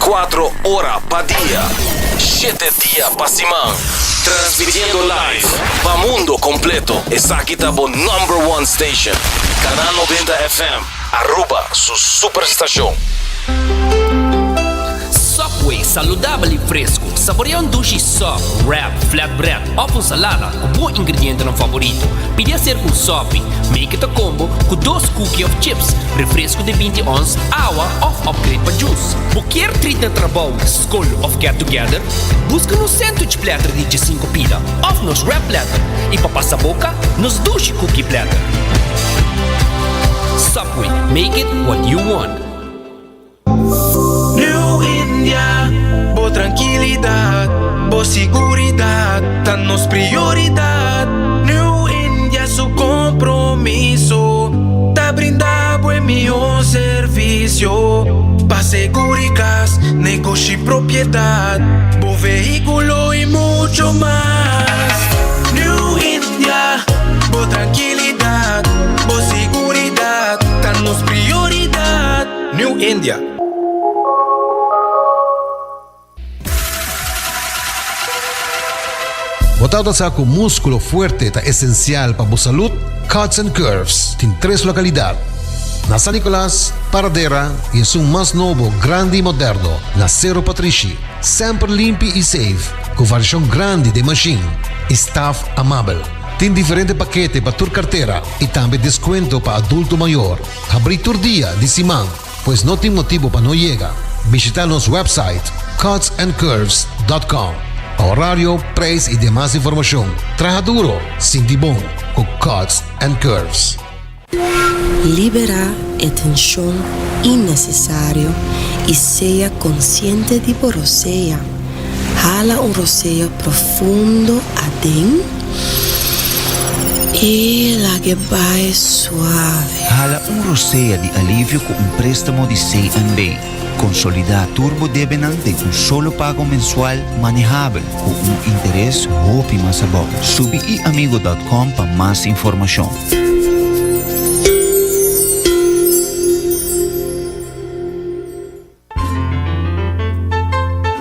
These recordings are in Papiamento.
24 ora pa dia, shete dia pa siman. Transmitiendo live pa mundo completo. Esaki ta bo number one station. Canal 90 FM, Aruba su superstacion. Subway, saludabel y fresco. Saborea un dushi sub, wrap, flatbread of un salada cu bo ingredientenan favorito. Pidi hacer cu un sopi. Make it a combo cu dos cookie of chips, refresco di binti ons, awa of upgrade pa juice. Bo kier treat na trabou, scol of get together? Busca nos sandwich platter di djesinco pida of nos wrap platter y pa pasa boca, nos dushi cookie platter. Subway, make it what you want. New India, bo trankilidat, bo siguridat ta nos prioridat. New India su kompromiso ta brinda bo e mihó servisio pa seguri kas, negoshi, propiedat, bo vehíkulo i mucho mas. New India, bo trankilidat, bo siguridat ta nos prioridat. New India. Bo tabata sa ku múskulo fuerte ta esensial pa bo salud? Cuts and Curves tin tres lokalidat, na San Nicolas, Paradera i esun mas nobo, grandi i moderno, na Sero Patrishi. Semper limpi i safe, ku variashon grandi den mashin i staf amabel. Tin diferente pakete pa tur kartera i tambe deskuento pa adulto mayor. Habrí tur dia di siman, pues no tin motibu pa no yega. Bishita nos website cutsandcurves.com pa horario, prijs i demas informashon. Traha duro, sinti bon ku Cuts and Curves. Liberá e tenshon innesesario i sea konsiente di bo rosea. Hala un rosea profundo aden i lag'e bai suave. Hala un rosea di alivio ku un préstamo di CNB. Konsolidá tur bo debenan den un solo pago mensual manehabel ku un interes hopi mas abou. Subi iamigo dòt kòm pa mas informashon.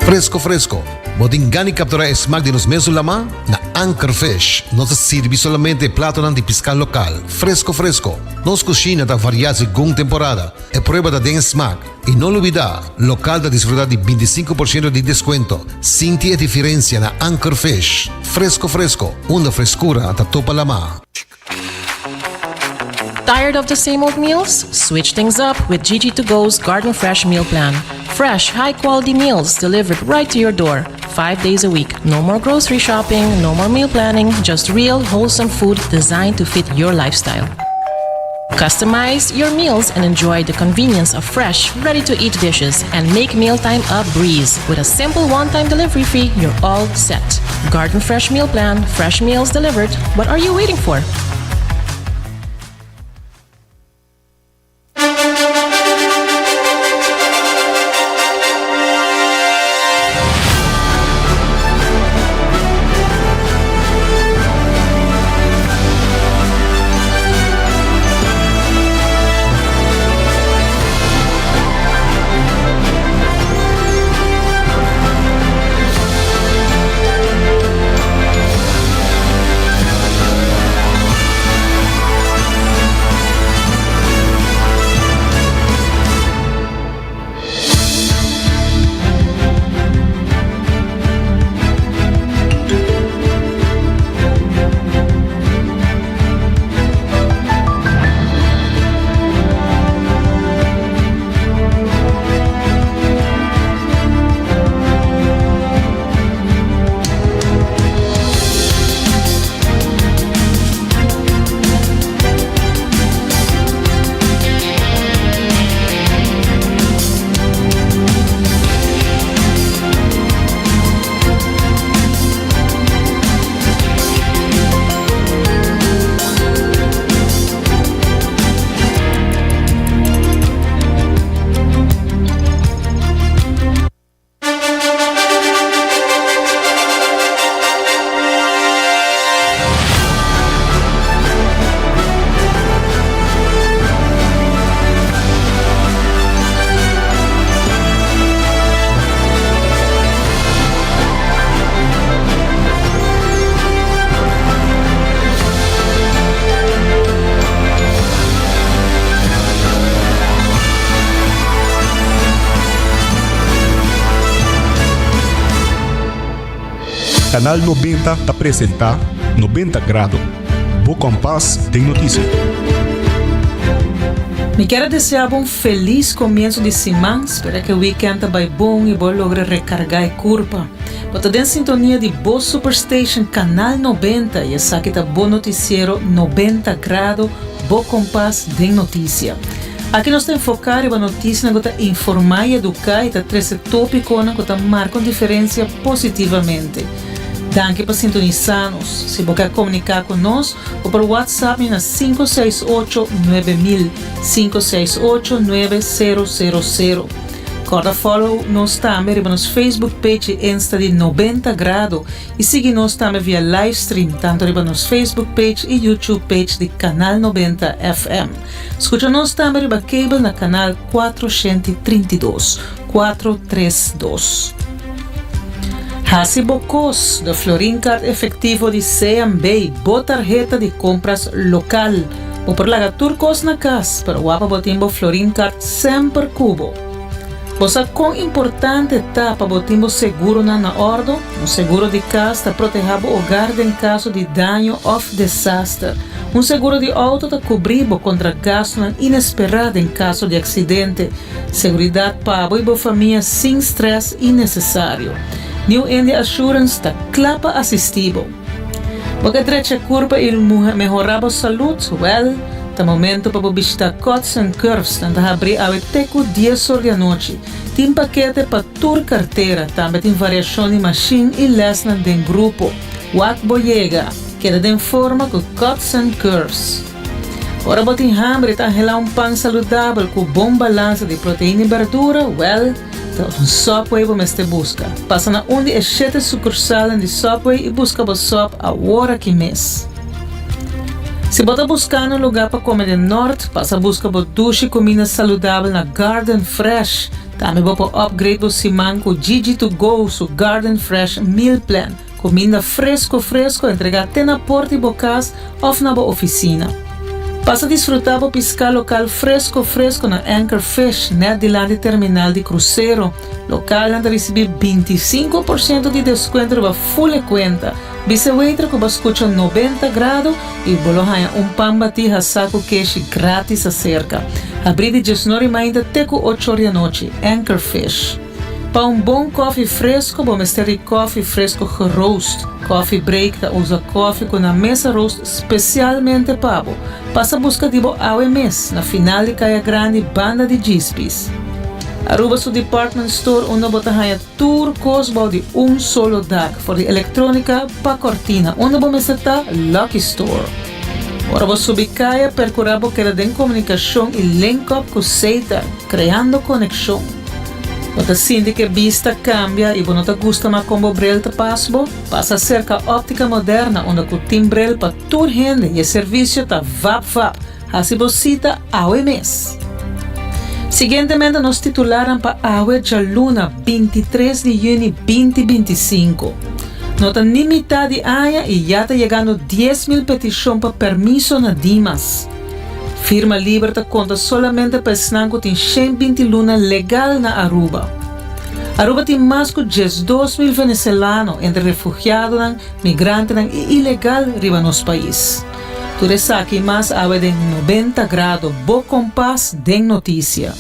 Fresco fresco, bo tin gana di captura e smaak di nos mesun lama? Na Anchor Fish nos ta sirbi solamente e platonan di pisca local, fresco fresco. Nos cushina ta varia segun temporada, e prueba ta den e smaak. Y no lubida, local ta disfruta di binticinco por ciento di descuento. Sinti e diferencia na Anchor Fish. Fresco fresco, unda frescura ta topa lama. Tired of the same old meals? Switch things up with Gigi to Go's Garden Fresh Meal Plan. Fresh, high quality meals delivered right to your door, five days a week. No more grocery shopping, no more meal planning, just real, wholesome food designed to fit your lifestyle. Customize your meals and enjoy the convenience of fresh, ready to eat dishes and make mealtime a breeze. With a simple one time delivery fee, you're all set. Garden Fresh Meal Plan, fresh meals delivered. What are you waiting for? Canal 90 ta presenta 90 Grado, bo kompas den notisia. Mi kier a desea bo un felis comienzo di siman, spera cu e weekend ta bay bon y bo a logra recarga e curpa. Bo ta den sintonia di bo Superstation Canal 90 y esaki ta bo noticiero 90 Grado, bo kompas den noticia. Aki nos ta enfoká riba notisianan ku ta informá i eduká i ta trese tópikonan ku ta marka un diferensia positivamente. Danki pa sintonisá nos. Si bo ke komuniká ku nos, bo por WhatsApp mi na 568 9000, 568 9000. Kòrda follow nos tambe riba nos Facebook page i Insta di 90 Grado i sigui nos tambe via livestream tantu riba nos Facebook page i YouTube page di Canal 90 FM. Skucha nos tambe riba cable na kanal 432, kuatro tres dos. Hasi bo kos, de Florin Card efektivo di CMB, bo tarheta di kompras lokal. Bo por laga tur kos na kas, pero wapa bo tin bo Florin Card semper ku bo. Bo sa kon importante ta pa bo tin bo seguronan na òrdo? Un seguro di kas ta protehá bo hogar den kaso di daño òf desaster. Un seguro di outo ta kubrí bo kontra gastunan inesperá den kaso di aksidente. Seguridat pa bo i bo famia sin strès innesesario. New India Assurance ta kla pa asistí bo. Bo ke drecha kurpa i mehorá bo salud? Wèl, ta momento pa bo bishitá Cuts and Curves. Nan ta habrí awe te ku dies or di anochi. Tin pakete pa tur kartera. Tambe tin variashon di mashin i lèsnan den grupo. Wak bo yega! Keda den forma ku Cuts and Curves. Ora bo tin hamber i ta anhelá un pan saludabel ku bon balansa di proteina i berdura, wèl, ta un Subway bo mester buska. Pasa na un di e shete sukursalnan di Subway i buska bo sub awor aki mes. Si bo ta buskando un lugá pa kome den Nort, pasa buska bo dushi kuminda saludabel na Garden Fresh. Tambe bo por upgrade bo siman ku Gigi To Go su Garden Fresh Meal Plan. Kuminda fresco fresco entregá te na port di bo kas òf na bo ofisina. Pasa disfrutá bo piská lokal fresco fresco na Anchor Fish nèt dilanti terminal di krusero. Lokalnan ta risibí 25% di deskuento riba ful e kuenta. Bisa e waiter ku bo a skucha 90 Grado i bo lo haña un pan batí hasá ku keshi grátis aserka. Habrí di diesnor i mainta te ku ocho or di anochi. Anchor Fish. Pa un bon koffie fresco bo mester di koffie fresco geroost. Coffee Break ta usa koffie cu nan mes a roost specialmente pa bo. Pasa busca di bo awe mes, na final di Caya Grandi banda di Djispis. Aruba su department store unda bo ta haya tur cos bou di un solo dak, for di electronica pa cortina, unda bo mester ta, Lucky Store. Ora bo subi caya percura bo keda den comunicacion y link up cu Setar, creando conexion. Bo ta sinti ku e bista kambia i bo no ta gusta mas kon bo bril ta pas bo? Pasa serka Óptica Moderna unda ku tin bril pa tur hende i e servisio ta vap vap. Hasi bo sita awe mes! Siguientemente nos titularnan pa awe djaluna 23 di yüni 2025. No ta ni mitá di aña i ya ta yegando 10,000 petishon pa permiso na Dimas. Firma liber ta konta solamente pa esnan ku tin 120 luna legal na Aruba. Aruba tin mas ku 12,000 venezelano entre refugiadonan, migrantenan i ilegal riba nos pais. Tur esaki i mas awe den 90 Grado, bo kompas den notisia.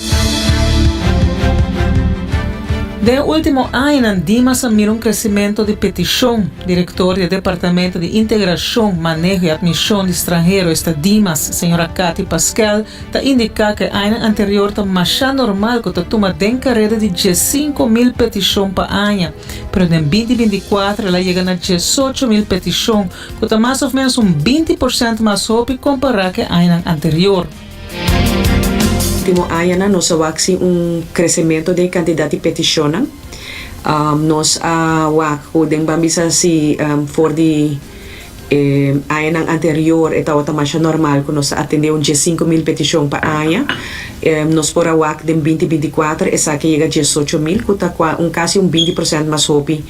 Den e ultimo añanan Dimas a mira un kresimento di petishon. Direktor di e Departamento di Integrashon, Maneho i Atmishon di Stranhero, esta Dimas, señora Cathy Paskel, ta indiká ku e añanan anterior ta masha normal ku ta tuma den kareda di 15,000 petishon pa aña, pero den 2024 el a yega na 18,000 petishon, ku ta mas òf ménos un 20% mas hopi kompará ku e añanan anterior. Ultimo añanan nos a wak si un kresementu den e kantidat di petishonnan. Nos a wak ku den ban bisa si for di e añanan anterior e tabata masha normal ku nos a atendé un 15,000 petishon pa aña. Nos por a wak den 2024 esaki a yega 18,000 ku ta kua un kasi un 20% mas hopi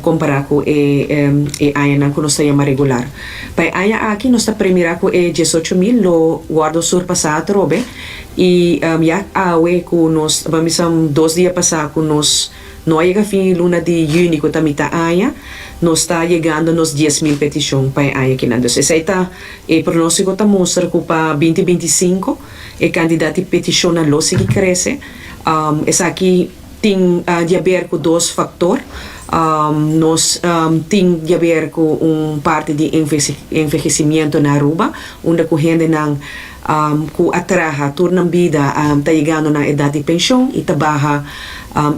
kompará ku e e añanan ku nos ta yama regular. Pa e aña aki nos ta premirá ku e 18,000 lo wòrdu surpasá atrobe. I ya awe ku nos, ban bisa dos dia pasá ku nos No a yega fin di luna di yüni ku ta mitá aña, nos ta yegando nos 10,000 petishon pa e aña kinan. Dus esei ta e pronóstiko ta mustra ku pa binti 25 e kantidat di petishonnan lo sigui krese. Esaki tin di haber ku dos faktor. Nos tin di haber ku un parti di envehesimiento na Aruba, unda ku hendenan ku a traha tur nan bida ta yegando na edat di penshon i ta baha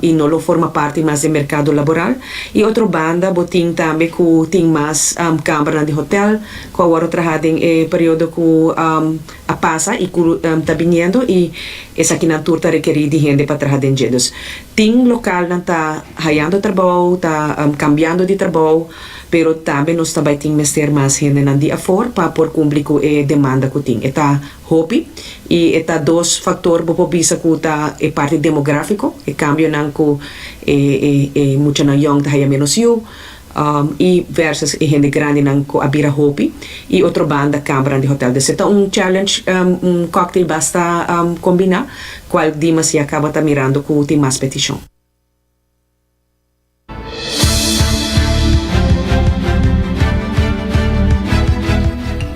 i no lo forma parti mas den merkado laboral. I otro banda bo tin tambe ku tin mas kambernan di hotel ku a wòrdu traha den e periodo ku a pasa i ku ta biniendo i esakinan tur ta rekerí di hende pa traha den dje. Dus tin lokalnan ta hayando trabou, ta kambiando di trabou. Pero tambe nos ta bai tin mester mas hendenan di afor pa por cumpli cu e demanda cu tin. E ta hopi y e ta dos factor bo por bisa cu ta e parti demografico, e cambionan cu e e e muchanan yong ta haya menos yu y versus e hende grandinan cu a bira hopi y otro banda cambernan di hotel. Dus e ta un challenge, un cocktail basta combina cual Dimas ya caba ta mirando cu tin mas peticion.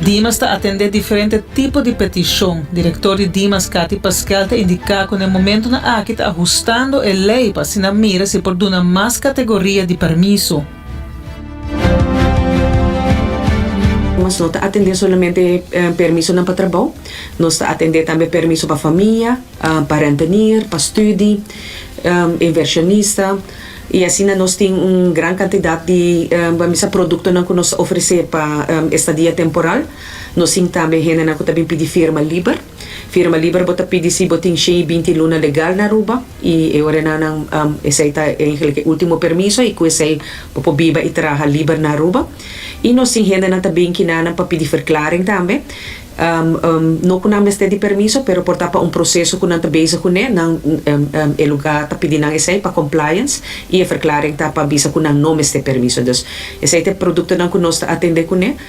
Dimas ta atendé diferente tipo di petishon. Direktor di Dimas Cathy Paskel ta indiká ku na e momentunan aki ta ahustando e lei pa asina mira si por duna mas kategoria di permiso. Dimas no ta atendé solamente permisonan pa trabou, nos ta atendé tambe permiso pa famia, pa rentenier, pa studi, inversionista. Y asina nos tin un gran cantidad di bo misa productonan cu nos ta ofrece pa estadia temporal. Nos tin tambe hendenan cu ta bin pidi firma liber. Firma liber bo ta pidi si bo tin 120 luna legal na Aruba y e orenanan esey ta eigenlijk e ultimo permiso y cu esey bo por biba y traha liber na Aruba. Y nos tin hendenan ta bin kinanan pa pidi verklaring tambe. No ku nan mester di permiso, pero por ta pa un proseso ku nan ta bezig kuné, nan e lugá ta pidi nan esei pa compliance i e verklaring ta pa bisa ku nan no mester permiso. Dus esei ta e produktonan ku nos ta atendé kuné.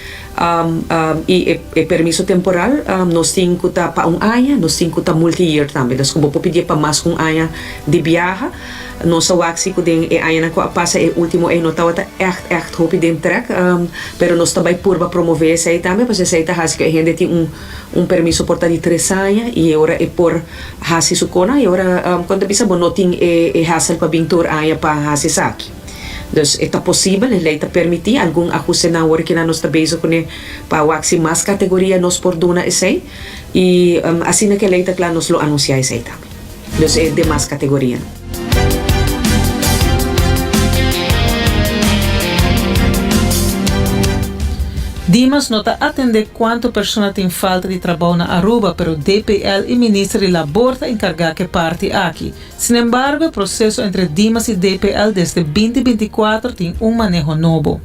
I e permiso temporal nos tin ku ta pa un aña, nos tin ku ta multi-year tambe. Dus ku bo por pidié pa mas ku un aña di biaha. Nos a wak si ku den e añanan ku a pasa e último ei no tabata ègt ègt hopi den trèk, pero nos ta bai purba promové esei tambe pasobra esei ta hasi ku e hende tin un un permiso por ta di tres aña i e ora e por hasi su kona i e ora kon ta bisa bo no tin e e hassel pa bin tur aña pa hasi esaki. Dus e ta posibel, e lei ta permití algun ahustenan awor kinan nos ta bezig kuné pa wak si mas kategoria nos por duna esei i asina ku e lei ta kla nos lo anunsiá esei tambe. Dus e demas kategorianan. Dimas no ta atende cuanto persona tin falta di trabou na Aruba, pero DPL y Minister di Labor ta encarga cu e parti aki. Sinembargo, e proceso entre Dimas y DPL desde 2024 tin un maneho nobo.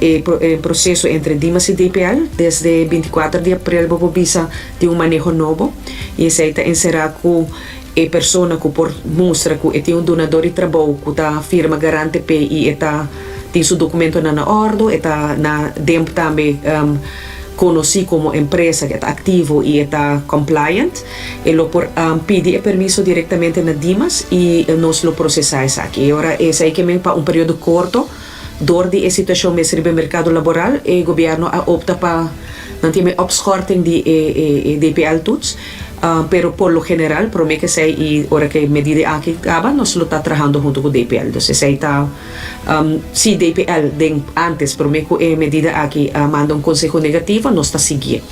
E proceso entre Dimas y DPL desde 24 di april bo por bisa tin un maneho nobo y esey ta encera cu e persona cu por mustra cu e tin un dunador di trabou cu ta firma garante p'e y e ta tin su documentonan na ordo, e ta na DEMP tambe conoci como empresa cu e ta activo y e ta compliant. E lo por pidi e permiso directamente na Dimas y nos lo procesa esaki. E ora esey ke men pa un periodo corto door di e situacion mes riba e mercado laboral e gobierno a opta pa nan tin e opschorting di e DPL toets. Pero por lo general prome ke esey y ora ke medida aki caba nos lo ta trahando hunto cu DPL. Dus esey ta si DPL den antes prome cu e medida aki a manda un conseho negativo nos ta siguié.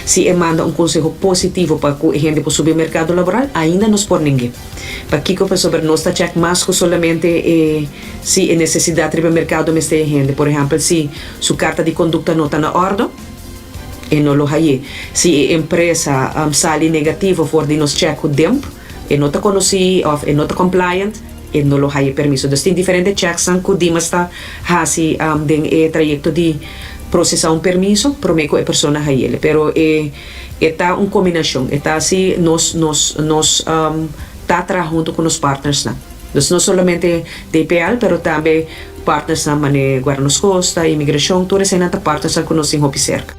Si e manda un konseho positivo pa ku e hende por subi e merkado laboral, ainda nos por neng'é. Pakiko? Pasobra nos ta chèk mas ku solamente e si e nesesidat riba e merkado mester e hende. Por ehèmpel, si su karta di kondukta no ta na òrdo, e no lo hay'é. Si e empresa sali negativo for di nos chèk ku DIMP, e no ta konosí òf e no ta compliant, e no lo haya permiso. Dus tin diferente checksnan ku Dimas ta hasi den e trayekto di prosesá un permiso promé ku e persona hay'el. Pero e e ta un kombinashon. E ta hasi nos nos nos ta traha huntu ku nos partnersnan. Dus no solamente DPL pero tambe partnersnan manera Guarda Nos Kosta, Imigrashon, tur eseinan ta partnersnan ku nos tin hopi serka.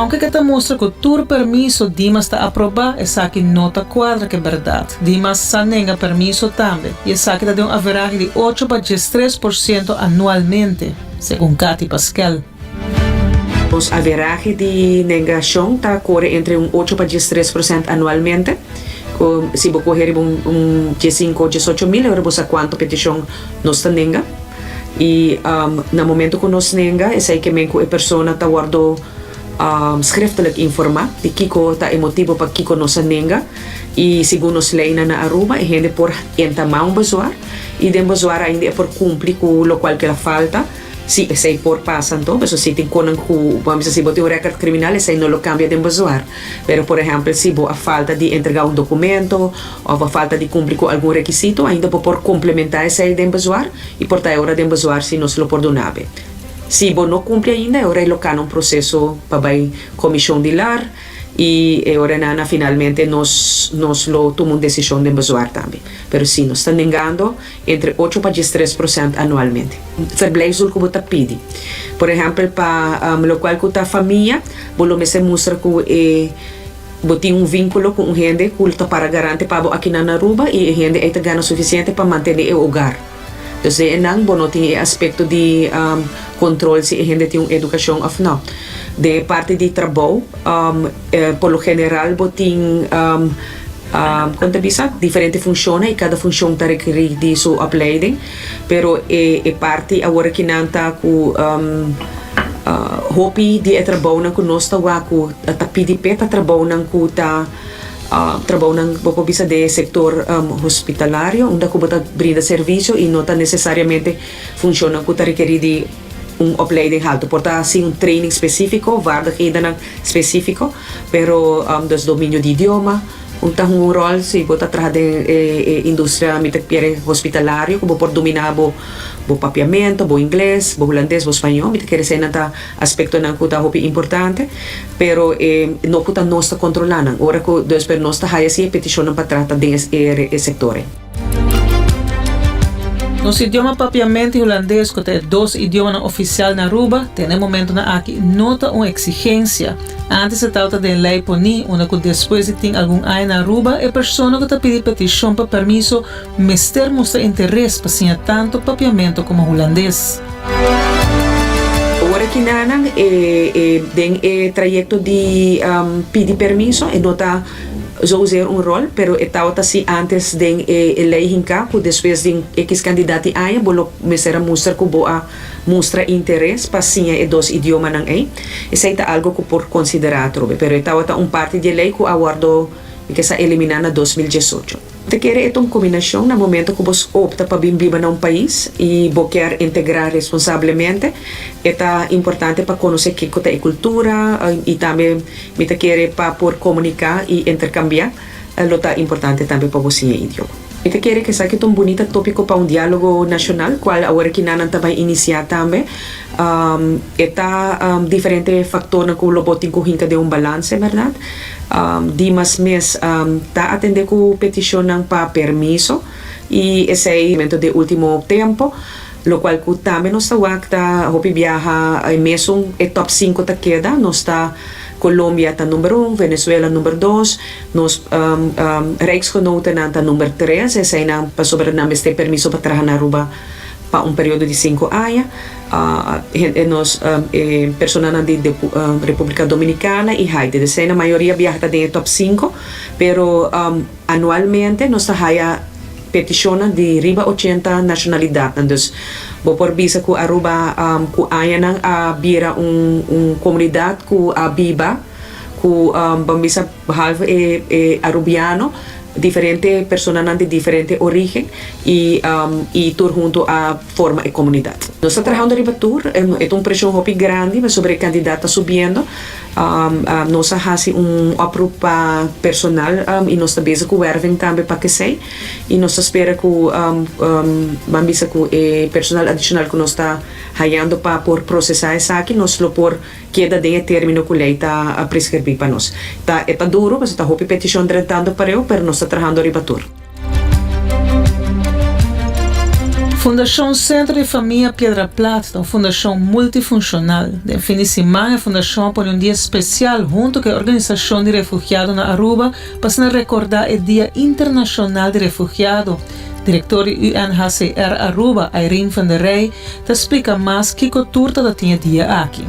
Aunke ku ta mustra ku tur permiso Dimas ta aprobá, esaki no ta kuadra ku e bèrdat. Dimas sa nenga permiso tambe, i esaki ta den un averahe di ocho pa 13% anualmente, segun Cathy Paskel. Nos averahe di nengashon ta kore entre un ocho pa 13% anualmente. Ku si bo kohe riba un diesinko o diesocho mil euro bo sa kuantu petishon nos ta nenga. I na momento ku nos nenga esei ke men ku e persona ta wòrdu schriftelijk informá di kiko ta e motibu pa kiko nos a nenga. I segun nos leinan na Aruba e hende por entamá un bezwaar i den bezwaar ainda e por kumpli ku lokual ku el a falta. Si esei por pasa anto, pasobra si tin konan ku bo a bisa si bo tin un rèkòrt kriminal esei no lo kambia den bezwaar. Pero por ehèmpel si bo a falta di entregá un dokumento òf a falta di kumpli ku algun rekisito ainda bo por komplementá esei den bezwaar i por ta e ora den bezwaar si nos lo por duna be. Si bo no kumpli ainda e ora ei lo kana un proseso pa bai komishon di lar i e ora nana finalmente nos nos lo tuma un desishon den bezwaar tambe. Pero si nos ta nengando entre ocho pa 13% anualmente. Verblijfsdoel ku bo ta pidi. Por ehèmpel pa lokual ku ta famia, bo lo mester mustra ku e bo tin un vínkulo ku un hende ku ta para garante pa bo akinan na Aruba i e hende ei ta gana sufisiente pa mantené e hogar. Dus den enan bo no tin e aspekto di kontrol si e hende tin un edukashon òf nò. Den e parti di trabou, por lo general bo tin. Kon ta bisa? Diferente funshonnan i kada funshon ta rekerí di su opleiding. Pero e e parti awor aki nan ta ku hopi di e trabounan ku nos ta wak ku ta pidi p'e ta trabounan ku ta trabounan bo por bisa den e sektor hospitalario unda ku bo ta brinda servisio i no ta nesesariamente funshonnan ku ta rekerí di un opleiding haltu. Por ta hasi un training spesífiko, vaardighedennan spesífiko, pero dus dominio di idioma un ta hunga un ròl si bo ta traha den e industria mi ta kere hospitalario ku bo por dominá bo bo papiamentu, bo ingles, bo hulandes, bo spañó. Mi ta kere eseinan ta aspektonan ku ta hopi importante, pero e no ku ta nos ta kontrolá nan. Ora ku dus pero nos ta haya si e petishonnan pa trata den e sektor ei. Nos idioma papiamento y hulandes cu ta e dos idiomanan oficial na Aruba, te na e momentonan aki no ta un exigencia. Antes e tabata den ley poni, unda cu despues di tin algun aña na Aruba, e persona cu ta pidi peticion pa permiso mester mustra interes pa siña tanto papiamento como hulandes. Ora kinanan e den e trayecto di pidi permiso e no ta. Zozeer un rol, pero e tabata si antes den e ley hinca cu despues di X cantidad di aña bo lo mester a mustra cu bo a mustra interes pa siña e dos idiomanan ey. Esey ta algo cu por considera atrobe, pero e tabata un parti di e ley cu a wordo mi ke sa elimina na 2018. Ta kere e ta un combinacion na momento cu bo opta pa bin biba na un pais y bo kier integra responsablemente, e ta importante pa conoce kico ta e cultura y tambe mi ta kere pa por comunica y intercambia lo ta importante tambe pa bo siña e idioma. Mi ta kere cu esaki ta un bunita topico pa un dialogo nacional cual awor aki nan ta bay inicia tambe. E ta diferente factornan cu lo bo tin cu hinca den un balance, berdad? Dimas mes ta atende cu peticionnan pa permiso y esey mento den ultimo tempo, locual cu tambe nos ta wak ta hopi biaha e mesun e top cinco ta keda, nos ta Colombia ta number un, Venezuela number dos, nos Rijksgenotennan ta number tres, eseynan pasobra nan mester permiso pa traha na Aruba pa un periodo di cinco aña. E nos e personanan di Republica Dominicana y Haiti. Desei na mayoria biaha ta den e top cinco, pero anualmente nos ta haya peticionnan di riba 80 nacionalidadnan. Dus bo por bisa cu Aruba cu añanan a bira un un comunidad cu a biba cu bo bisa behalve e e Arubiano diferente personanan di diferente origen y y tur hunto a forma e comunidad. Nos ta trahando riba tur, e ta un presion hopi grandi pasobra e cantidad ta subiendo. Nos a haci un oproep pa personal y nos ta bezig cu werving tambe pa kesey y nos ta spera cu ban bisa cu e personal adicional cu nos ta hayando pa por procesa esaki nos lo por Keda den e termino ku lei ta preskribí pa nos. Ta e ta duru pasobra ta hopi petishon drentando pareu, pero nos ta trahando riba tur. Fundashon Sentro di Famia Piedra Plat ta un fundashon multifunshonal. Den fin di siman e fundashon a pone un dia spesial huntu ku e organisashon di refugiado na Aruba pa asina rekordá e Dia Internashonal di Refugiado. Direktor di UNHCR Aruba, Irene van der Rij, ta splika mas kiko tur ta ta tin e dia aki.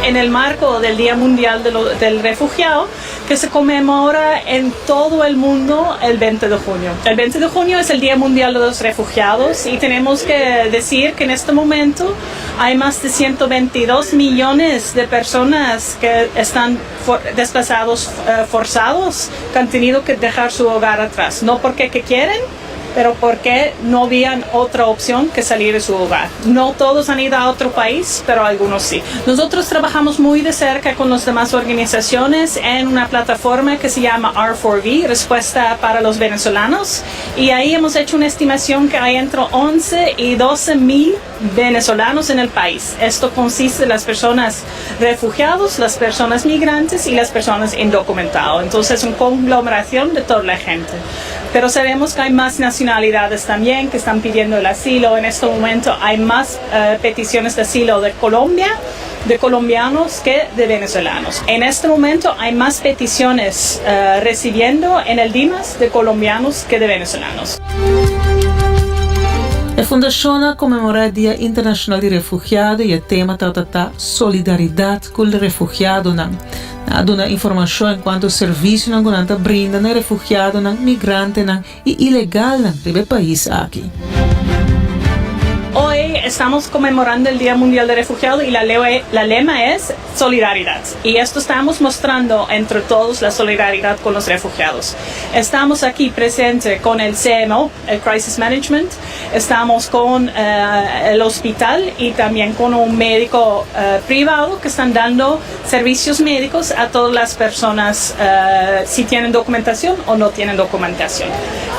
En el marco del Día Mundial del Refugiado, que se conmemora en todo el mundo el 20 de junio. El 20 de junio es el Día Mundial de los Refugiados y tenemos que decir que en este momento hay más de 122 millones de personas que están desplazados eh, forzados, que han tenido que dejar su hogar atrás, no porque que quieren, pero porque no había otra opción que salir de su hogar. No todos han ido a otro país, pero algunos sí. Nosotros trabajamos muy de cerca con las demás organizaciones en una plataforma que se llama R4V, Respuesta para los Venezolanos, y ahí hemos hecho una estimación que hay entre 11 y 12 mil venezolanos en el país. Esto consiste de las personas refugiados, las personas migrantes y las personas indocumentadas. Entonces es una conglomeración de toda la gente. Pero sabemos que hay más nacionalidades también que están pidiendo el asilo. En este momento hay más eh, peticiones de asilo de Colombia, de colombianos que de venezolanos. En este momento hay más peticiones eh, recibiendo en el DIMAS de colombianos que de venezolanos. E fundashon a konmemorá e Dia Internashonal di Refugiado i e tema tabata ta Solidaridat ku Refugiadonan. Nan a duna informashon enkuanto servisionan ku nan ta brinda na e refugiadonan, migrantenan i ilegalnan riba e pais aki. Hoy estamos conmemorando el Día Mundial del Refugiado y la la lema es Solidaridad. Y esto estamos mostrando entre todos la solidaridad con los refugiados. Estamos aquí presente con el CMO, el Crisis Management, estamos con eh, el hospital y también con un médico eh, privado que están dando servicios médicos a todas las personas eh, si tienen documentación o no tienen documentación.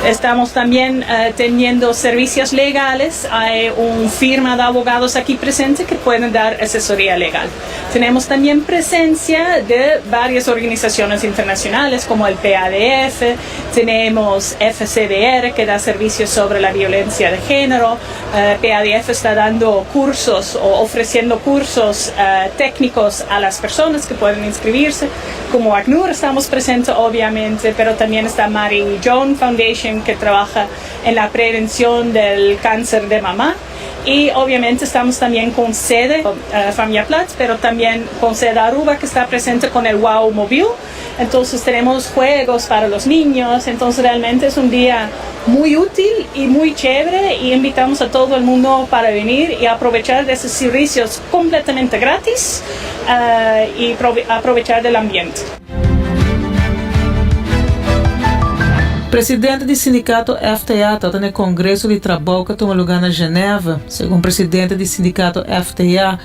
Estamos también teniendo servicios legales. Hay un firma de abogados aquí presente que pueden dar asesoría legal. Tenemos también presencia de varias organizaciones internacionales como el PADF, tenemos FCDR que da servicios sobre la violencia de género, eh, PADF está dando cursos o ofreciendo cursos eh, técnicos a las personas que pueden inscribirse. Como ACNUR estamos presentes obviamente, pero también está Mary Joan Foundation que trabaja en la prevención del cáncer de mamá. Y obviamente estamos también con sede uh, Familia Plat, pero también con sede Aruba que está presente con el Wow Mobile. Entonces tenemos juegos para los niños, entonces realmente es un día muy útil y muy chévere y invitamos a todo el mundo para venir y aprovechar de esos servicios completamente gratis uh, y aprovechar del ambiente. Presidente di sindikato FTA tabata na e kongreso di trabou ku a tuma lugá na Genève. Segun presidente di sindikato FTA,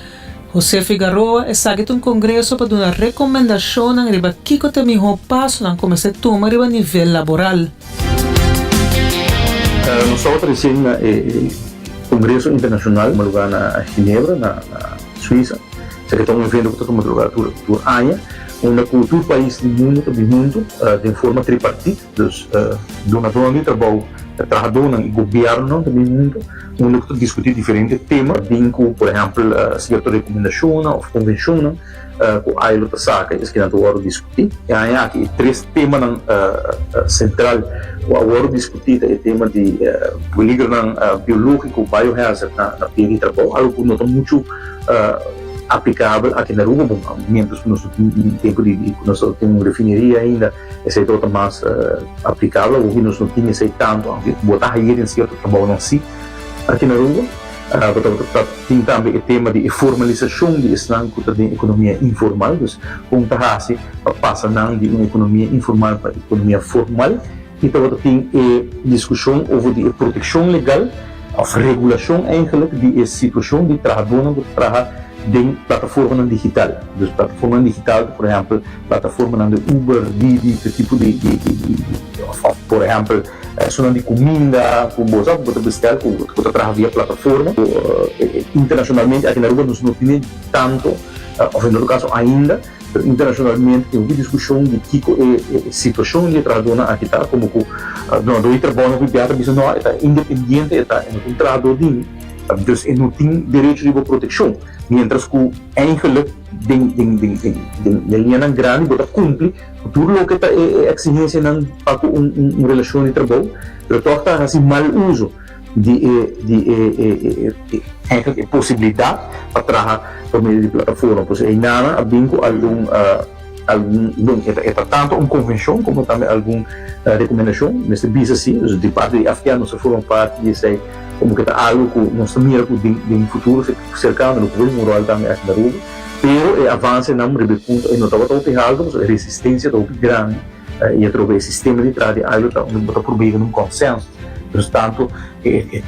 José Figaroa, esaki ta un kongreso pa duna rekomendashonnan riba kiko ta e mihó pasonan ku mester tuma riba nivel laboral. Nos tabata resien na e kongreso internashonal tuma lugá na Ginebra, na Suisa. Esaki ta un evento ku ta tuma lugá tur aña, unda ku tur pais di mundu ta bin huntu den forma tripartit, dus dunadónan di trabou, trahadónan i gobièrnunan ta bin huntu, unda ku ta diskutí diferente tema, bin ku por ehèmpel sierto rekomendashonnan òf konvenshonnan ku ILO ta saka i eskinan ta wòrdu diskutí. E aña aki e tres temanan sentral ku a wòrdu diskutí ta e tema di peligronan biológiko, biohazard, na pia di trabou, algu ku no ta muchu aplicabel aki na Aruba, bon, mientras cu nos no tin tempo di cu nos tin un refineria ainda, esey tabata mas aplicabel, awo nos no tin esey tanto, aunke bo ta haye den cierto trabounan si aki na Aruba. Bo tabata tin tambe e tema di e formalisacion di esnan cu ta den economia informal, dus con ta haci pa pasa nan di un economia informal pa economia formal. I tabata tin e diskushon over di e protekshon legal òf regulashon eigenlik di e situashon di trahadónan ku ta traha den plataformanan digital. Dus plataformanan digital ta por ehèmpel plataformanan di Uber, Didi, tur tipo di òf por ehèmpel esunnan di kuminda ku bo sa ku bo ta bestèl ku bo ta traha via plataforma. Internashonalmente aki na Aruba nos no tene tanto òf en todo kaso ainda. Pero internashonalmente tin hopi diskushon di kiko e situashon di e trahadónan aki ta, komo ku dunadó di trabounan hopi bia ta bisa no, e ta independiente, e ta e no ta un trahadó di mi, dus e no tin derecho riba protekshon. Miéntras ku eigenlik den den den den den liñanan grandi bo ta kumpli ku tur loke ta e eksigensianan pa ku un un relashon di trabou, pero tòg ta hasi mal uso. Di e di e e e e eigenlijk e posibilidat pa traha por medio di plataforma. Pues einan a bin ku algun algun bon e ta e ta tanto un konvenshon komo tambe algun rekomendashon mester bisa si dus di parti di FTA nos ta forma parti di esei komo ke ta algu ku nos ta mira ku den den futuro serkano lo por bin un ròl tambe aki na Aruba pero e avansenan riba e punto ei no tabata hopi haltu pasobra e resistensia ta hopi grandi. I atrobe e sistema di traha di algu ta unda bo ta purba yega na un konsensus. Entonces tantu e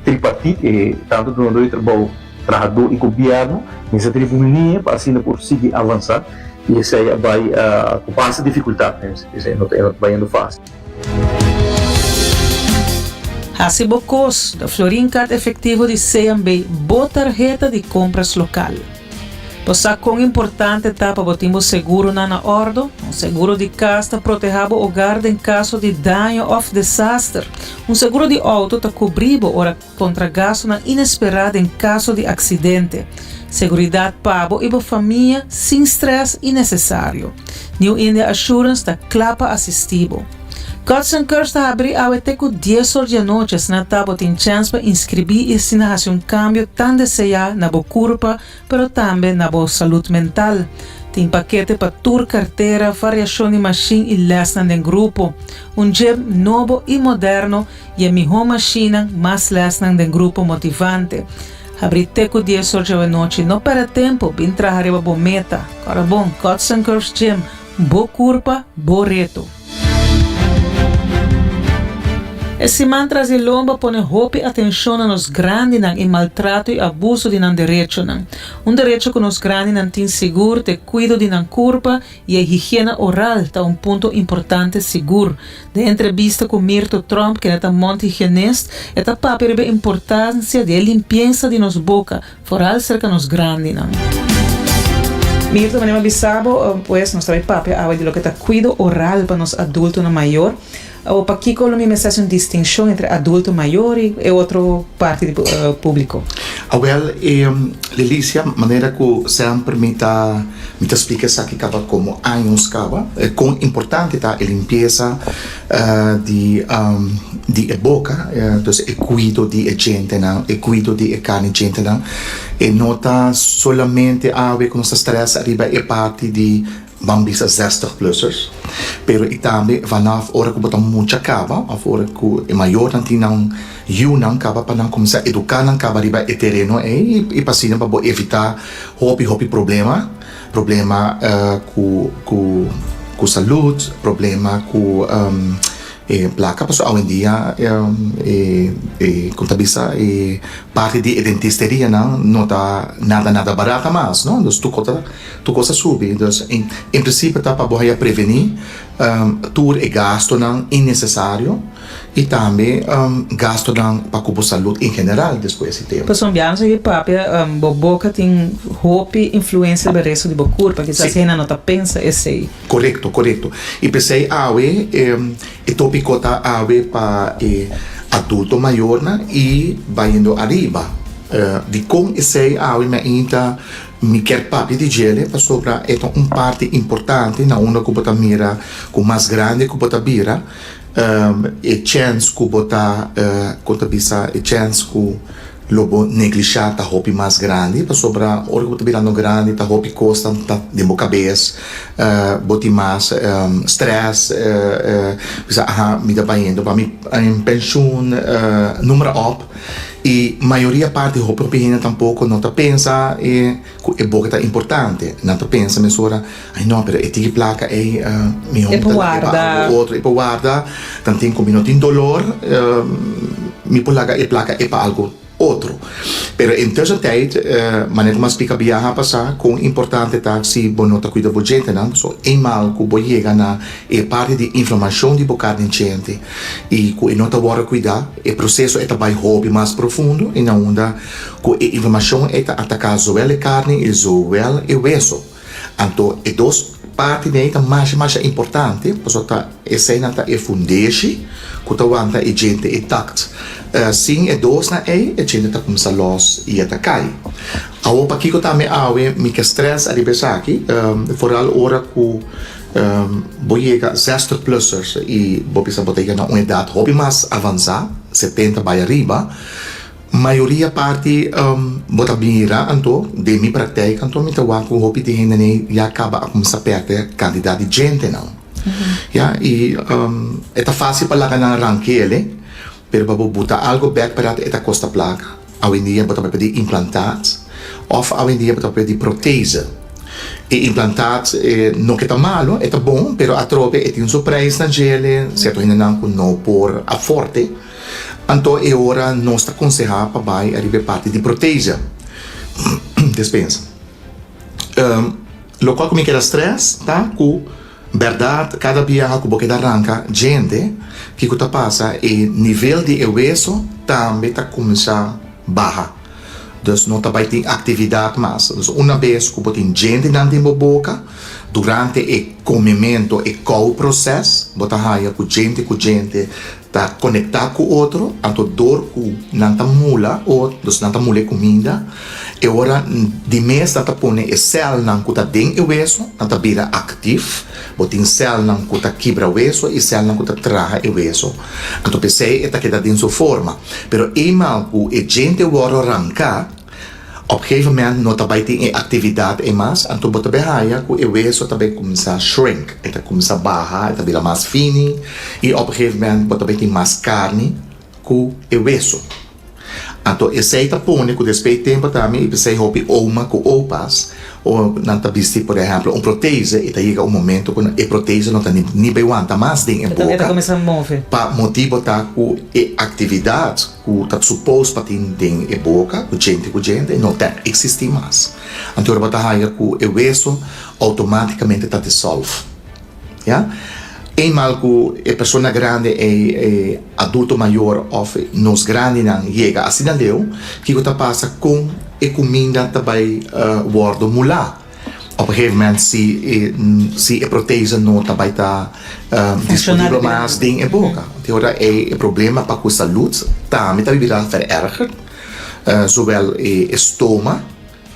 tripartit, e tantu dunadó di trabou, trahadó i gobièrnu mester ta riba un liña pa asina por sigui avansá i esei a bai ku basta difikultat mes, esei no ta bayendo fásil. Hasi bo kos, The Florin Card Efectivo di CMB, bo tarheta di kompras lokal. Bo sa kon importante ta pa bo tin bo seguronan na òrdu? Un seguro di kas ta protehá bo ogar den kaso di daño òf desaster. Un seguro di outo ta kubrí bo ora kontra gastunan inesperá den kaso di aksidente. Seguridat pa bo i bo famia sin strès innesesario. New India Assurance ta kla pa asistí bo. Cuts and Curves ta habrí awe te ku dies or di anochi asina ta bo tin chèns pa inskribí i asina hasi un kambio tan deseá na bo kurpa pero tambe na bo salud mental. Tin pakete pa tur kartera, variashon di mashin i lèsnan den grupo. Un gym nobo i moderno i e mihó mashinnan mas lèsnan den grupo motivante. Habrí te ku dies or djawe nochi no pèrdè tempu bin traha riba bo meta. Kòrda bon, Cuts and Curves Gym, bo kurpa, bo reto. E siman tras di lomba pone hopi atenshon na nos grandinan i maltrato i abuso di nan derechonan. Un derecho ku nos grandinan tin sigur ta e kuido di nan kurpa i e higiena oral ta un punto importante sigur. Den entrevista ku Mirto Tromp kende ta mondhygiënist e ta papia riba e importansia di e limpiensa di nos boka, Foral serka nos grandinan. Mirto, manera mi a bisa bo, pues nos ta bai papia awe di loke ta kuido oral pa nos adultonan mayor. Awor pakiko lo mi mester hasi un distinshon entre adulto mayor i e otro parti di publiko? Awel, Lilicia, manera ku semper mi ta mi ta splika esaki kaba komo años kaba, kon importante ta e limpiesa di di e boka, dus e kuido di e djentenan, e kuido di e karni djentenan. E no ta solamente awe ku nos ta strès ariba e parti di ban bisa zestig plussers, pero i tambe vanaf ora ku bo ta mucha kaba òf ora ku e mayornan tin nan yunan kaba pa nan kuminsá eduká nan kaba riba e tereno ei i pa asina pa bo evitá hopi hopi problema. Problema ku ku ku salud, problema ku e plaka pasobra awendia e e kon ta bisa e parti di e dentisterianan no ta nada nada barata mas no, dus tur kos tur kos a subi dus en prinsipio ta pa bo haya preveni tur e gastonan innesesario. I tambe gastonan pa ku bo salud en general despues di tempu. Pasobra biaha nos a ke papia, bo boka tin hopi influensia riba e resto di bo kurpa, kisas hende no ta pensa esei. Korekto, korekto. I p'esei awe e topiko ta awe pa e adulto mayornan i bayendo ariba. Dikon esei awe mi a inta mi kier papia di djele pasobra e ta un parti importante na unda ku bo ta mira ku mas grandi ku bo ta bira E chèns ku bo ta, kon ta bisa, e chèns ku lo bo neglishá ta hopi mas grandi, pasobra ora ku bo ta birando grandi ta hopi kos ta ta den bo kabes, bo tin mas strès, bisa aha mi ta bayendo pa mi penshun, numera òp, i mayoria parti hopi hopi hende tampoko no ta pensa ku e boka ta importante, nan ta pensa mesora. Ay no, pero e tiki plaka ey mi E por homber ta laga e pa warda. algo otro, e por warda, tanten ku mi no tin dolor, mi por laga e plaka e pa algo otro. Pero en tussentijd, manera ku mi a splika biaha pasá, kon importante ta si bo no ta kuida bo djentenan, pasobra eenmaal ku bo yega na e parti di inflamashon di bo karni djente i ku e no ta wòrdu kuidá, e proseso e ta bai hopi mas profundo i na unda ku e inflamashon e ta ataká zowel e karni i zowel e weso. Anto e dos partinan ei ta masha masha importante pasobra ta eseinan ta e fundeshi ku ta wanta e djente intakt. Sin e dosnan ei e djente ta kuminsá lòs i e ta kai. Awor pakiko tambe awe mi ke strès ariba esaki? Foral ora ku bo yega zestig plussers i bo bisa bo ta yega na un edat hopi mas avansá, setenta bai ariba, Mayoria parti bo ta mira anto den mi praktijk anto mi ta wak ku hopi di hendenan ya kaba a kuminsá pèrdè kantidat di djentenan. Ya i e ta fásil pa laga nan rankele pero pa bo buta algu bèk pa dat e ta kosta plaka. Awendia bo ta papia di implantaat òf awendia bo ta papia di protese. E implantaat no ke ta malu e ta bon pero atrobe e tin su prijs na djele sierto hendenan ku no por aforte. Anto e ora nos ta konsehá pa bai ariba e parti di protese, despensa. Lokual ku mi keda strès ta ku bèrdat kada biaha ku bo keda ranka djente, kiko ta pasa e nivel di e weso tambe ta kuminsá baha. Dus no ta bai tin aktividat mas. Dus una bes ku bo tin djentenan den bo boka, durante e komementu, e kouproses, bo ta haña ku djente ku djente ta konektá ku otro, anto dor ku nan ta mula o dus nan ta mula e kuminda, e ora di mes nan ta pone e sèlnan ku ta den e weso, nan ta bira aktif, bo tin sèlnan ku ta kibra weso i sèlnan ku ta traha e weso, anto p'esei e ta keda den su forma. Pero eenmaal ku e djente wòrdu ranká, Op gegeven moment no ta bai tin e actividad ei mas, anto bo ta bai haya cu e weso ta bai cuminsa shrink, e ta cuminsa baha, e ta bira mas fini y op gegeven moment bo ta bai tin mas carni cu e weso. Anto esey ta pone cu despues di tempo tambe y pesey hopi oma cu opas o nan ta bisti por ehemplo un protese y ta yega un momento cu e protese no ta ni bai wanta mas den e boca pa motibo ta cu e actividad ku ta supos pa tin den e boka ku djente ku djente no ta eksistí mas. Anto ora bo ta haña ku e weso outomátikamente ta disòlf. Ya. Eenmaal ku e persona grandi ei, e adulto mayor òf nos grandinan yega asina leu, kiko ta pasa kon e kuminda ta bai wòrdu mulá? Op een gegeven moment si e si e protese no ta bai ta disponibel mas den e boka. Te ora ei e problema pa ku salud tambe ta bira vererger, zowel e stoma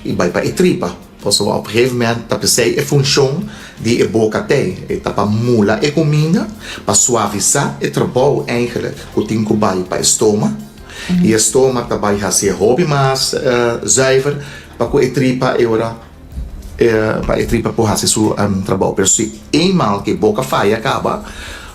i bai pa e tripa. Pasobra op een gegeven moment ta p'esei e funshon di e boka t'ei, e ta pa mula e kuminda, pa suavisá e trabou eigenlijk ku tin ku bai pa e stoma. I e stoma ta bai hasié hopi mas zuiver Pa ku e tripa e ora pa e tripa por hasi su trabou. Pero si eenmaal ku e boka faya kaba,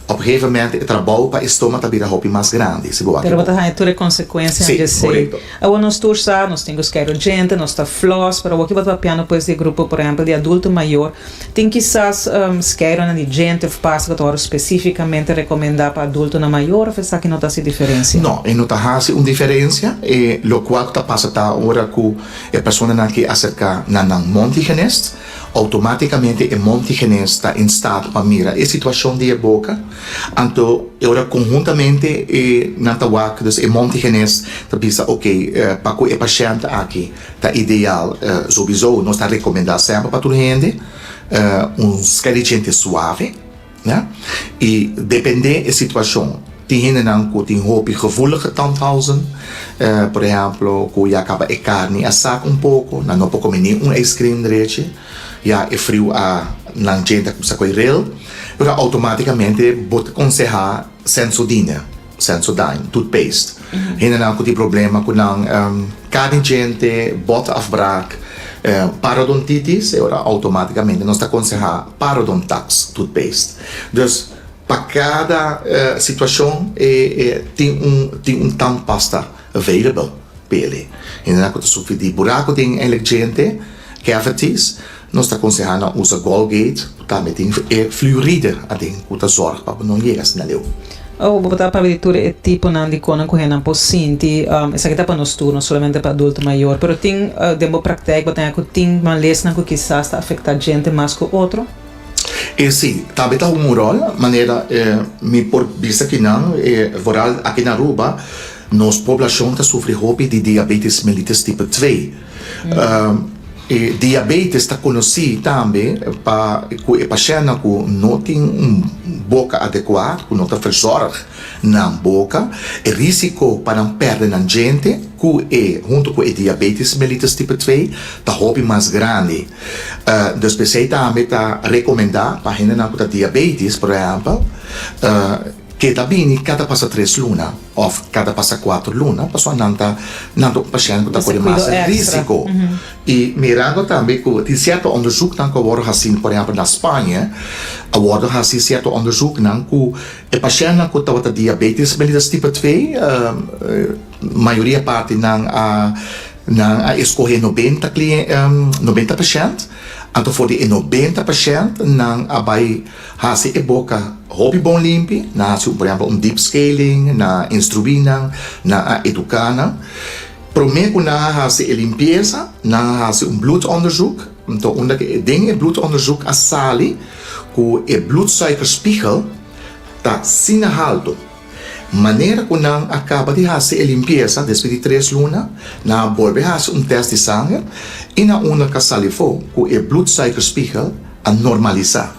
op gegeven moment e trabou pa e stoma ta bira hopi mas grandi, si bo wak e Pero bo ta boka. haña tur e konsekuensianan Sí, di esei. korekto. Awor nos tur sa, nos tin ku skeiru djente, nos ta flos, pero awor ki bo ta papiando pues di e grupo por ehempel di adulto mayor, tin kisas skeirunan di djente of pasta ku ta wòrdu spesífikamente rekomendá pa adultonan mayor of esaki no ta hasi diferensia? No, e no ta hasi un diferensia. E lokual ku ta pasa ta ora ku E personanan ki aserká na nan mondhygiënist, outomátikamente e mondhygiënist ta in staat pa mira e situashon di e boka, anto e ora konhuntamente e nan ta wak, dus e mondhygiënist ta bisa oké, pa ku e pashènt aki ta ideal, souwiso nos ta rekomendá semper pa tur hende un skèdijente suave. Ya. I dependé e situashon. Tin hendenan ku tin hopi gevoelige tandhalzen, por ehèmpel ku ya kaba e karni a sak un poko, nan no por kome ni un ijskrim drechi, ya e friu a nan djente a kumsa koe rel, pero outomátikamente bo ta konsehá Sensodyne, Sensodyne toothpaste. Hendenan ku tin problema ku nan karni djente, botafbraak, parodontitis, e ora outomátikamente nos ta konsehá Parodontax toothpaste. Dus pa kada situashon e tin un tin un tandpasta available p'e. Hendenan ku ta sufri di buraku den e djente, cavities, nos ta konsehá nan usa Colgate ku tambe tin e fluoride aden ku ta zòrg pa bo no yega asina leu. Oh, bo ta papia di tur e tiponan di konan ku hendenan por sinti. Esaki ta pa nos tur, no solamente pa adulto mayor. Pero tin den bo praktijk bo ta haña ku tin malesnan ku kisas ta afektá djente mas ku otro? E si, tambe ta hunga un ròl. Manera mi por bisa kinan, vooral aki na Aruba, nos poblashon ta sufri hopi di diabetes mellitus tipo twee. E diabetes ta konosí tambe pa ku e pashèntnan ku no tin un boka adekuá, ku no ta verzòrg nan boka, e risiko pa nan pèrdè nan djente ku e huntu ku e diabetes mellitus tipo twee ta hopi mas grandi. Dus p'esei tambe ta rekomendá pa hendenan ku ta diabetes, por ehèmpel, Keda bini kada pasa tres luna òf kada pasa kuater luna pasobra nan ta nan ta un pashènt ku ta kore mas risiko. I mirando tambe ku tin sierto onderzoeknan ku a wòrdu hasí, por ehèmpel na Spaña a wòrdu hasí sierto onderzoeknan ku e pashèntnan ku tabata diabetes mellitus tipo twee mayoria parti nan a Nan a escoge 90 90 pashent, anto for di e 90 pashent nan a bay haci e boca hopi bon limpi, nan a haci por ehempel un deep scaling, nan a instrui nan, nan a educa nan. Prome cu nan a haci e limpieza, nan a haci un bloedonderzoek, anto unda cu den e bloedonderzoek a sali cu e bloedsuikerspiegel ta asina halto. Manera ku nan a kaba di hasi e limpiesa despues di tres luna, nan a bolbe hasi un tèst di sanger i na unda ka sali afó ku e bloedsuikerspiegel a normalisá.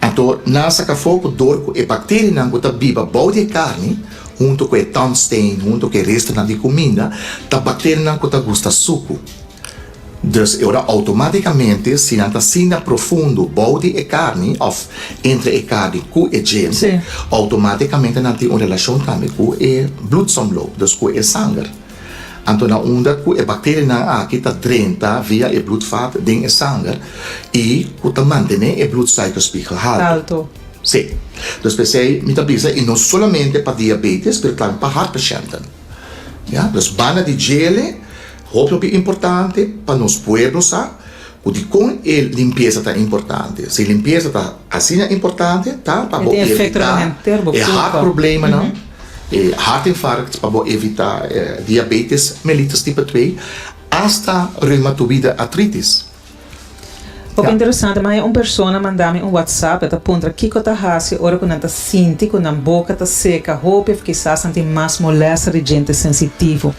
Anto nan a saka afó ku dor ku e bakterianan ku ta biba bou di e karni, huntu ku e tandsteen, huntu ku e restonan di kuminda, ta bakterianan ku ta gusta suku. Dus e ora automáticamente si nan ta sinta profundo bou di e carni of entre e carni cu e djente, automáticamente nan tin un relacion tambe cu e bloedsomloop, dus cu e sanger. Anto na unda cu e bacterianan aki ta drenta via e bloedvat den e sanger y cu ta mantene e bloedsuikerspiegel halto. Si. Dus p'esey mi ta bisa y no solamente pa diabetes pero tambe pa hartpatiënten. Ya, dus banda di djele. Hopi hopi importante pa nos pueblo sa ku dikon e limpiesa ta importante. Si limpiesa ta asina importante ta pa bo evitá e hart problemanan, e hartinfarct, pa bo evitá diabetes mellitus tipo twee, asta reumatoïde artritis. Hopi interesante, ma un persona manda mi un WhatsApp, e ta puntra kiko ta hasi ora ku nan ta sinti ku nan boka ta seka hopi of kisas nan tin mas molester di djente sensitivo.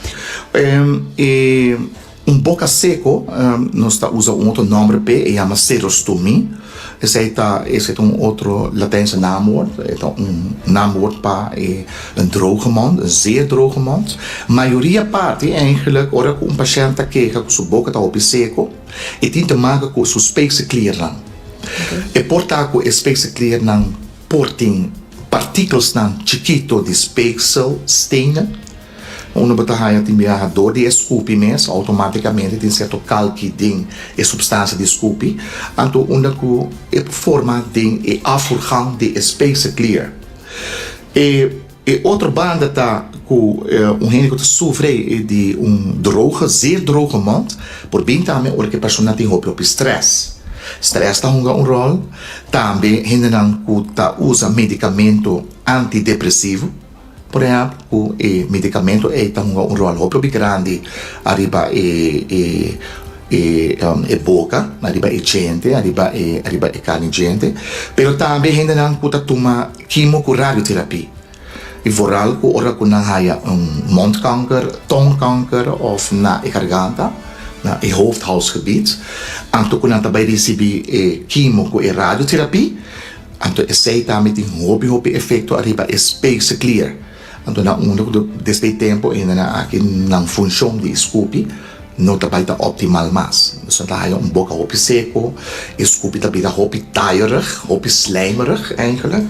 E un boka seko, nos ta usa un otro nomber p'e, e yama serostomie. Esei ta esei ta un otro Latijnse naamwoord, e ta un naamwoord pa e un droge mond, un zeer droge mond. Mayoria parti eigenlijk ora ku un pashènt ta keha ku su boka ta hopi seko, E tin te maka ku su speekselkliernan. E por ta ku e speekselkliernan por tin partikelsnan chikito di speekselstenen. Unda bo ta haña tin biaha dor di e skupi mes, outomátikamente tin sierto kalki den e supstansia di skupi. Anto unda ku e por forma den e afvoergang di e speekselklier. E. E otro banda ta ku un hende ku ta sufri di un droge, zeer droge mond, por bin tambe ora ku e persona tin hopi hopi strès. Strès ta hunga un ròl, tambe hendenan ku ta usa medikamento antidepresivo, por ehèmpel, ku e medikamento ei ta hunga un ròl hopi hopi grandi ariba e e e boka, ariba e djente, ariba e ariba e karni djente, pero tambe hendenan ku ta tuma Kimo ku radioterapie. I vooral ku ora ku nan haya un mondkanker, tongkanker of na e garganta, na e hoofd-halsgebied, anto ku nan ta bai risibi e kimo ku e radioterapie, anto esei tambe tin hopi hopi efekto ariba e speekselklier. Anto na unda ku desde e tempu ainda nan aki nan funshon di skupi no ta bai ta optimal mas. Dus nan ta haya un boka hopi seko, e skupi ta bira hopi taaierig, hopi slijmerig eigenlijk.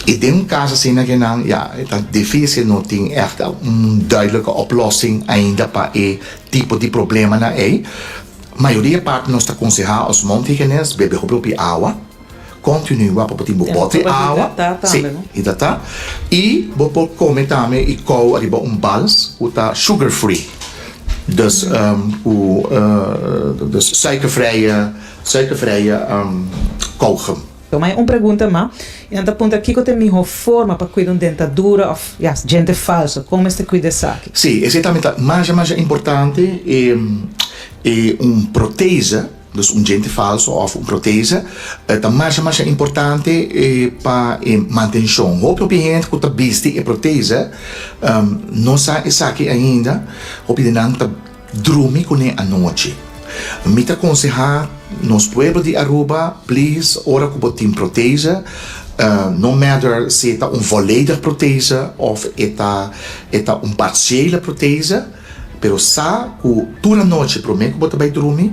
I den un kaso asina ke nan, ya, e ta difisil, no tin ègt un duidelijke oplossing ainda pa e tipo di problemanan ei. Mayoria parti nos ta konsehá os mondhygiënist bebe hopi hopi awa. Continua pa bo tin bo bote awa, si, hidratá, i bo por come tambe i kou ariba un bals ku ta sugar free, dus ku dus suikervrije, suikervrije kougum. Toma un pregunta ma, i nan ta puntra kiko ta e miho forma pa kuida un dentadura of ya, djente falso, kon mester kuida esaki? Si, esei tambe ta masha masha importante, e e un protese. Dus un djente falso òf un protese ta masha masha importante pa e mantenshon. Hopi hopi hende ku ta bisti e protese no sa esaki ainda, hopi di nan ta drumi kuné anochi. Mi ta konsehá nos pueblo di Aruba, please, ora ku bo tin protese, no matter si e ta un volledig protese òf e ta e ta un parsiële protese, pero sa ku tur anochi promé ku bo ta bai drumi,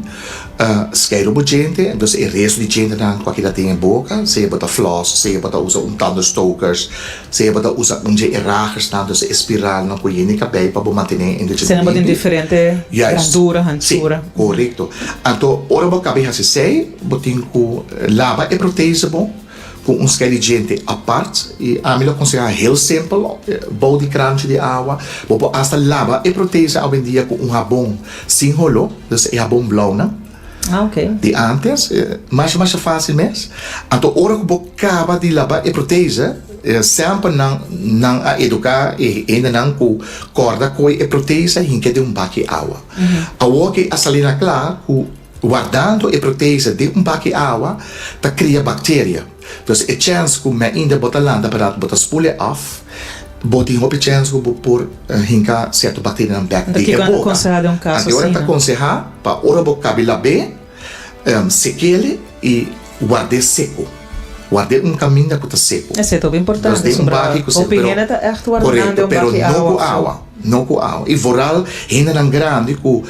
skeiru bo djente, entonces e resto di djentenan ku a keda den e boka, sea bo ta floss, sea bo ta usa un tandenstokers, Sea bo ta usa un dje e ragersnan, dus e spiralnan ku yeni kabei pa bo mantené e dje Sena bo tin limpi. diferente Juist. grandura, Sí, hanchura. korekto. Anto ora bo kaba e hasi esei, bo tin ku laba e protese bo ku un skei di djente apart. I ami lo konsehá heel simpel, bou di kranchi di awa. Bo por asta laba e protese awendia ku un habon sin holó, dus e habon blaunan. Ah, ok. Di antes, masha masha fácil mes. Anto ora ku bo kaba di laba e protese, semper nan nan a eduká e hendenan ku kòrda koi e protese hinka den un baki awa. Awor ke a sali na kla ku wardando e protese den un baki awa ta kria bakteria. Dus e chèns ku meinda bo ta lanta pa dat bo ta spul e af, Bo tin hopi chèns ku bo por hinka sierto bakterianan bèk Anto den e kiko nan ta boka. konsehá den un kaso Anto ora ta asina? konsehá pa ora bo kabi lab'é, sek'el i ward'é seku. Ward'é un kaminda ku ta seku. Esei ta hopi Dus importante, den un sobra baki ku seku, hopi pero hende ta ègt warda nan korekto, den un pero baki no awa ku òf so. awa, no ku awa. I vooral hendenan grandi ku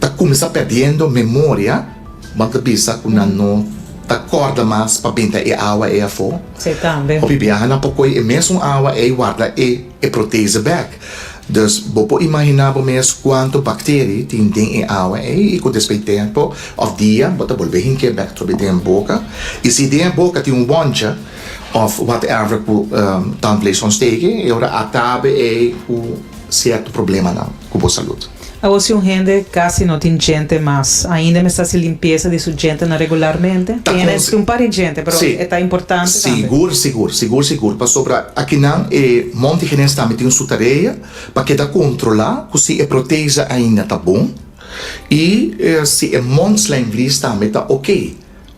ta kuminsá pèrdiendo memoria, Bo ta bisa ku nan no ta kòrda mas pa benta e awa ei afó? Sí, tambe. Hopi biaha nan por kohe e mesun awa ei warda e e protese bèk. Dus bo por imaginá bo mes kuantu bakteri tin den e awa ei i ku despues di tempu òf dia bo ta bolbe hink'é bèk trobe den e boka. I si den e boka tin un wòntje òf whatever ku tandvleesontsteking e ora a tabe ei ku sierto problemanan ku bo salud. Awor si un hende casi no tin djente mas, ainda mester haci limpieza di su djentenan regularmente? Ta Tin hende conse tin un par di djente, pero Sí. e ta importante tambe. Sigur, sigur, sigur, sigur. Pasobra akinan e mondhygiënist tambe tin su tarea pa keda controla cu si e protese ainda ta bon y si e mondslijmvlies tambe ta ok.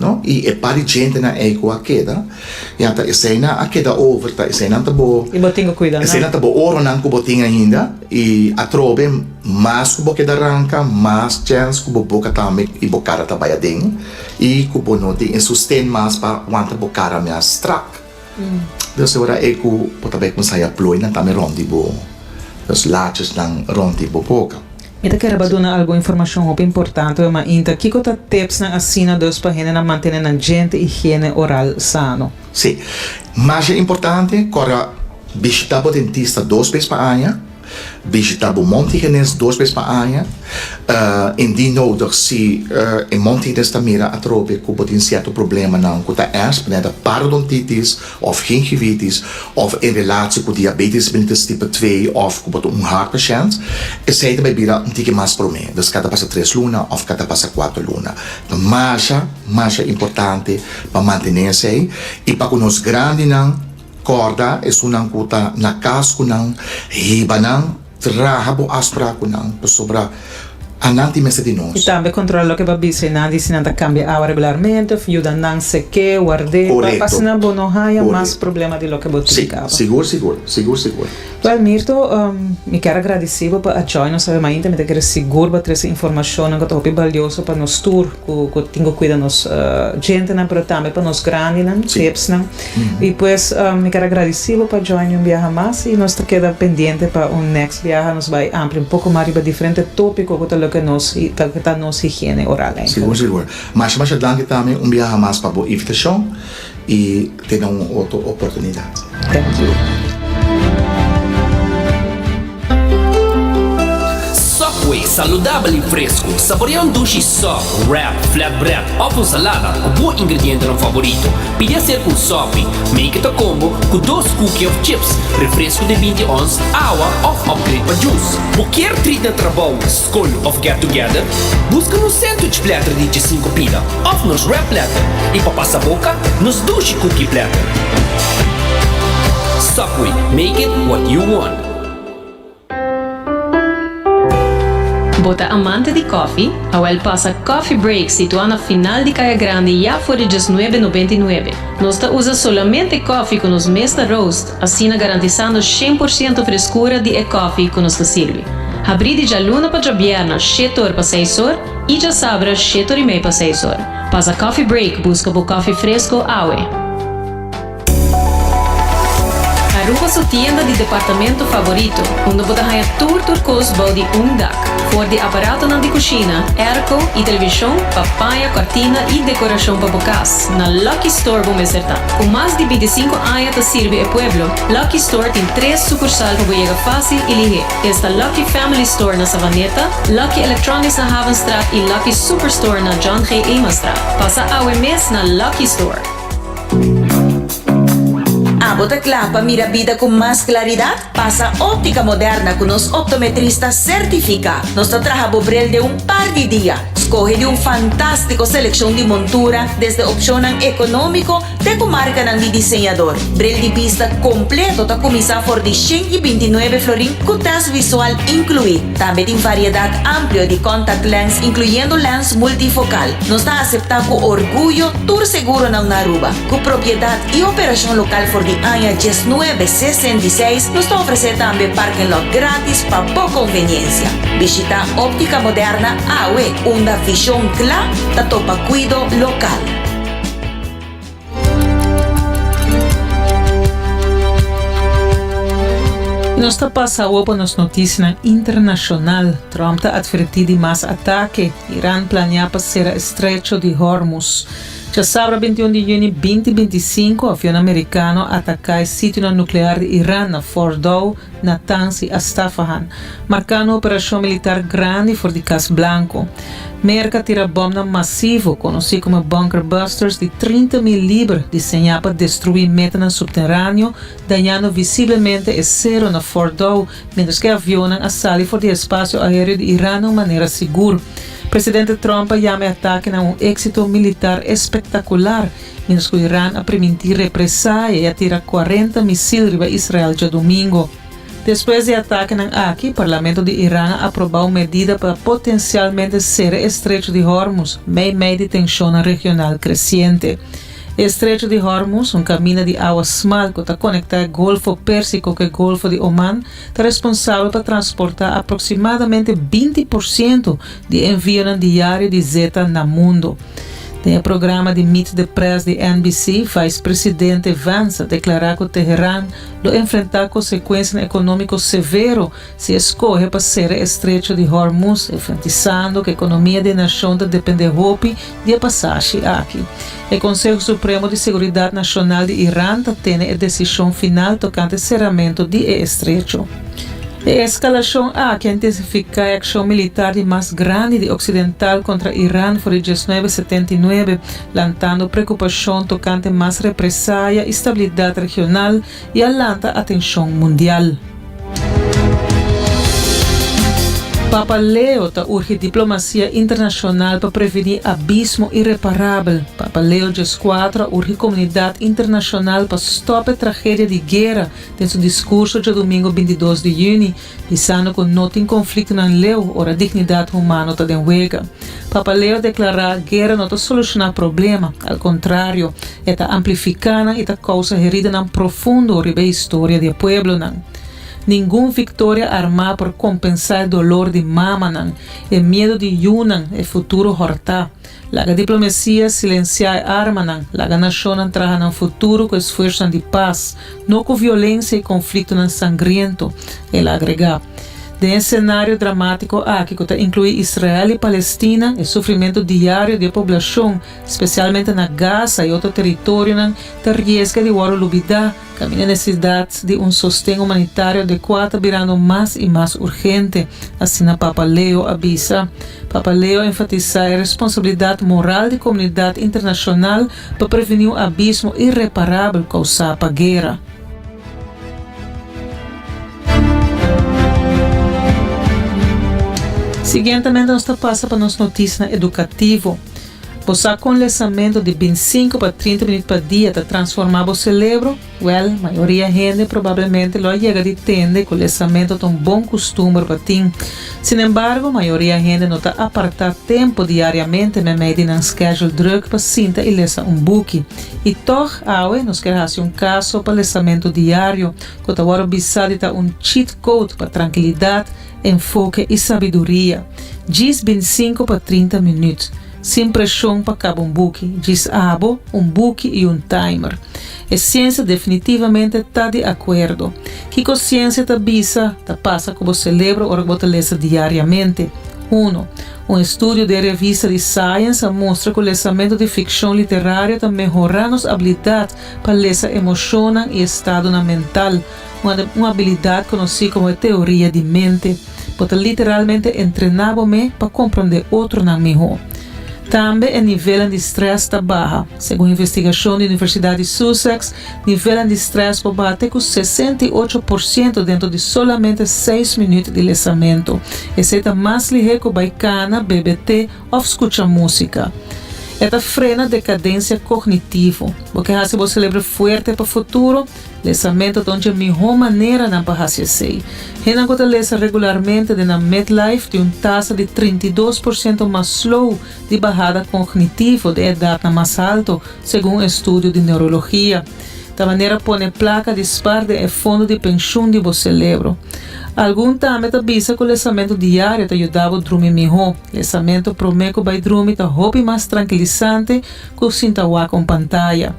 No? I e par di djentenan ei ku a keda, ya ta eseinan a keda over, ta eseinan ta bo, I bo tin ku kuida nan. eseinan ta bo oronan ku bo tin ainda, i atrobe mas ku bo keda ranka, mas chèns ku bo boka tambe i bo kara ta bai aden, i ku bo no tin e sosten mas pa wanta bo kara mea strak. Dus e ora ei ku bo ta bai kuminsá ya plooinan tambe rònt di bo, dus lachesnan rònt di bo boka. Mi ta kere ba duna algun informashon hopi importante ma inta kiko ta tipsnan asina dus pa hendenan mantene nan djente higiene oral sano. Sí. Masha importante, kòrda bishita bo dentista dos bes pa aña. Bishita bo mondhygiënist dos bes pa aña. Indien nodig, si e mondhygiënist ta mira atrobe ku bo tin sierto problemanan ku ta ernst, manera parodontitis òf gingivitis òf en relatie ku diabetes mellitus tipo twee òf ku bo ta un hartpashènt, esei ta bai bira un tiki mas promé. Dus kada pasa tres luna òf kada pasa kuater luna. Ta masha, masha importante pa mantené esei i pa ku nos grandinan. Kòrda esunnan ku ta na kas ku nan, hiba nan, traha bo afsprak ku nan, pasobra anan tin mester di I nos. tambe kontrola loke bo a bisa i nan di si nan ta kambia awa regularmente òf yuda nan sek'é, ward'é, pa Korekto, asina bo no haña mas korekto. problema di loke bo tin Sí, kaba. sigur, sigur, sigur, sigur. Wèl Mirto, mi kier a gradisí bo pa a join nos awe mainta. Mi ta kere sigur bo a trese informashonnan ku ta hopi balioso pa nos tur ku ku tin ku kuida nos djentenan, pero tambe pa nos grandinan, Sí. tipsnan. Y pues mi kier a gradici bo pa join mi un biaha mas y nos ta keda pendiente pa un next biaha nos bay amplia un poco mas riba diferente topico cu ta loke nos ta nos higiene oral eigenlijk. Sigur sigur. Masha masha danki tambe un biaha mas pa bo invitacion y te na un otro oportunidad. Thank you. Subway, saludabel y fresco. Saborea un dushi sub, wrap, flatbread of un salada cu bo ingredientenan favorito. Pidi aser cu un sopi, make it a combo cu dos cookie of chips, refresco di binti ons, awa of upgrade pa juice. Bo kier treat na trabou, scol of get together? Busca nos sandwich platter di djesinku pida of nos wrap platter y pa pasa boca, nos dushi cookie platter. Subway, make it what you want. Bo ta amante di koffie? Awel pasa Coffee Break situá na final di Kaya Grandi ya for di djesnuebe nobenta i nuebe. Nos ta usa solamente koffie ku nos mes ta roast, asina garantisando 100% freskura di e koffie ku nos ta sirbi. Habrí di djaluna pa djabièrna shet'or pa seis'or. Y djasabra shetor y mei pa seis or. Pasa Coffee Break busca bo coffee fresco awe. Aruba su tienda di departamento favorito, unda bo ta haña tur tur cos bou di un dak. For di aparatonan di cushina, airco y television pa paña, cortina y decoracion pa bo cas, na Lucky Store bo mester ta. Cu mas di binticinco aña ta sirbi e pueblo, Lucky Store tin tres sucursal pa bo yega facil y lihé. Esta Lucky Family Store na Savaneta, Lucky Electronics na Havenstraat y Lucky Superstore na John G. Emanstraat. Pasa awe mes na Lucky Store. Abo ta kla pa mira bida ku mas klaridat? Pasa Óptica Moderna ku nos optometrista sertifiká. Nos ta traha bo bril den un par di dia. Skohe di un fantástiko selekshon di montura, desde opshonnan ekonómiko te ku markanan di diseñador. Bril di bista kompleto ta kuminsá for di 129 florin ku tèst visual inkluí. Tambe tin variedat amplio di contact lens inkluyendo lens multifokal. Nos ta aseptá ku orguyo tur seguronan na Aruba. Ku propiedat i operashon lokal for di aña diesnuebe sesenta i seis, nos ta ofresé tambe parking lot grátis pa bo konveniensia. Bishitá Óptica Moderna awe, unda vishon kla ta topa kuido lokal. Nos ta pasa awo pa nos notisianan internashonal. Trump ta atvertí di mas atake. Iran planea pa sera Estrecho di Hormuz. Djasabra 21 di yüni 2025, avionnan merikano a ataká e sitionan nuklear di Iran na Fordow, Natanz i Astafahan, markando un operashon militar grandi for di Kas Blanku. Merka a tira bòmnan masivo, konosí komo bunker busters, di 30,000 liber, diseñá pa destruí metanan supteraneo, dañando visiblemente e sero na Fordow, miéntras ku e avionnan a sali for di espasio aéreo di Iran na un manera sigur. Presidente Trump a yama e atakenan un éksito militar espektakular, miéntras ku Iran a primintí represaya i a tira kuarenta misil riba Israel djadumingu. Despues di e atakenan aki, parlamento di Iran a aprobá un medida pa potensialmente sera e Estrecho di Hormuz, meimei di tenshonnan regional kresiente. E Estrecho di Hormuz, un kaminda di awa smal ku ta konektá e Golfo Pérsiko ku e Golfo di Oman, ta responsabel pa transportá aproksimadamente 20 por siento di e envionan diario di zeta na mundu. Den e programa di Meet the Press di NBC, Vice Presidente Vance a deklará ku Teheran lo enfrentá konsekuensianan ekonómiko severo si e skohe pa sera e Estrecho di Hormuz, enfatisando ku ekonomia di e nashon ta dependé hopi di e pasashi aki. E Konseho Supremo di Seguridat Nashonal di Iran ta tene e desishon final tokante seramentu di e estrecho. E eskalashon aki a intensifiká e akshon militar di mas grandi di Oksidental kontra Iran for di diesnuebe setenta i nuebe, lantando preokupashon tokante mas represaya i stabilidat regional i a lanta atenshon mundial. Papa Leo ta urgi diplomasia internashonal pa prevení abismo ireparabel. Papa Leo dieskuatro a urgi komunidat internashonal pa stòp e tragedia di guera den su diskurso djadumingu bintidos di yüni, bisando ku no tin konfliktonan leu ora dignidat humano ta den wega. Papa Leo a deklará, Guera no ta solushoná problema, al kontrario, e ta amplifiká nan i ta kousa heridanan profundo riba e historia di e pueblonan. Ningun viktoria armá por kompensá e dolor di mamanan, e miedu di yunan, e futuro hòrtá. Laga diplomasia silensiá e armanan, laga nashonnan traha nan futuro ku esfuersonan di pas, no ku violensia i konfliktonan sangriento, el a agregá. Den e senario dramátiko aki ku ta inkluí Israel i Palestina, e sufrimentu diario di e poblashon, spesialmente na Gaza i otro teritorionan, ta riesga di wòrdu lubidá, Kaminda nesesidat di un sosten humanitario adekuá ta birando mas i mas urgente, asina Papa Leo a bisa. Papa Leo a enfatisá e responsabilidat moral di komunidat internashonal pa prevení un abismo ireparabel kousá pa guera. Siguientemente nos ta pasa pa nos notisianan edukativo. Bo sa kon lesamentu di bintsinku pa trinta minüt pa dia ta transformá bo selebro? Wèl, mayoria hende probablemente lo a yega di tende ku lesamentu ta un bon kustumber pa tin. Sinembargo, mayoria hende no ta apartá tempu diariamente meimei di nan schedule drùk pa sinta i lesa un buki. I tòg, awe nos kier hasi un kaso pa lesamentu diario, ku ta wòrdu bisá di ta un cheat code pa trankilidat, enfoke i sabiduria. Djis bintsinku pa 30 minüt. Sin preshon pa kaba un buki, djis abo, un buki i un timer. E siensia definitivamente ta di akuerdo. Kiko siensia ta bisa ta pasa ku bo selebro ora ku bo ta lesa diariamente? Uno. Un estudio den revista di Science a mustra ku lesamentu di fikshon literario ta mehorá nos abilidat pa lesa emoshonnan i estadonan mental, un abilidat konosí komo e teoria di mente. Bo ta literalmente entrená bo me pa komprondé otronan mihó. Tambe e nivelnan di strès ta baha. Segun investigashon di Universidat di Sussex, nivelnan di strès por baha te ku 68 por siento dentro di solamente 6 minüt di lesamentu. Esei ta mas lihé ku bai kana, bebe te òf skucha músika. E ta frena dekadensia kognitivo. Bo ke hasi bo selebro fuerte pa futuro? Lesamentu ta un dje mihó maneranan pa hasi esei. Hendenan ku ta lesa regularmente den nan midlife tin un tasa di 32% mas slow di bahada kognitivo den edatnan mas haltu, segun un estudio di neurologia. Ta manera pone plaka di spar den e fondo di penshun di bo selebro. Algun tambe ta bisa ku lesamentu diario ta yuda bo drumi mihó. Lesamentu promé ku bai drumi ta hopi mas trankilisante ku sinta wak un pantaya.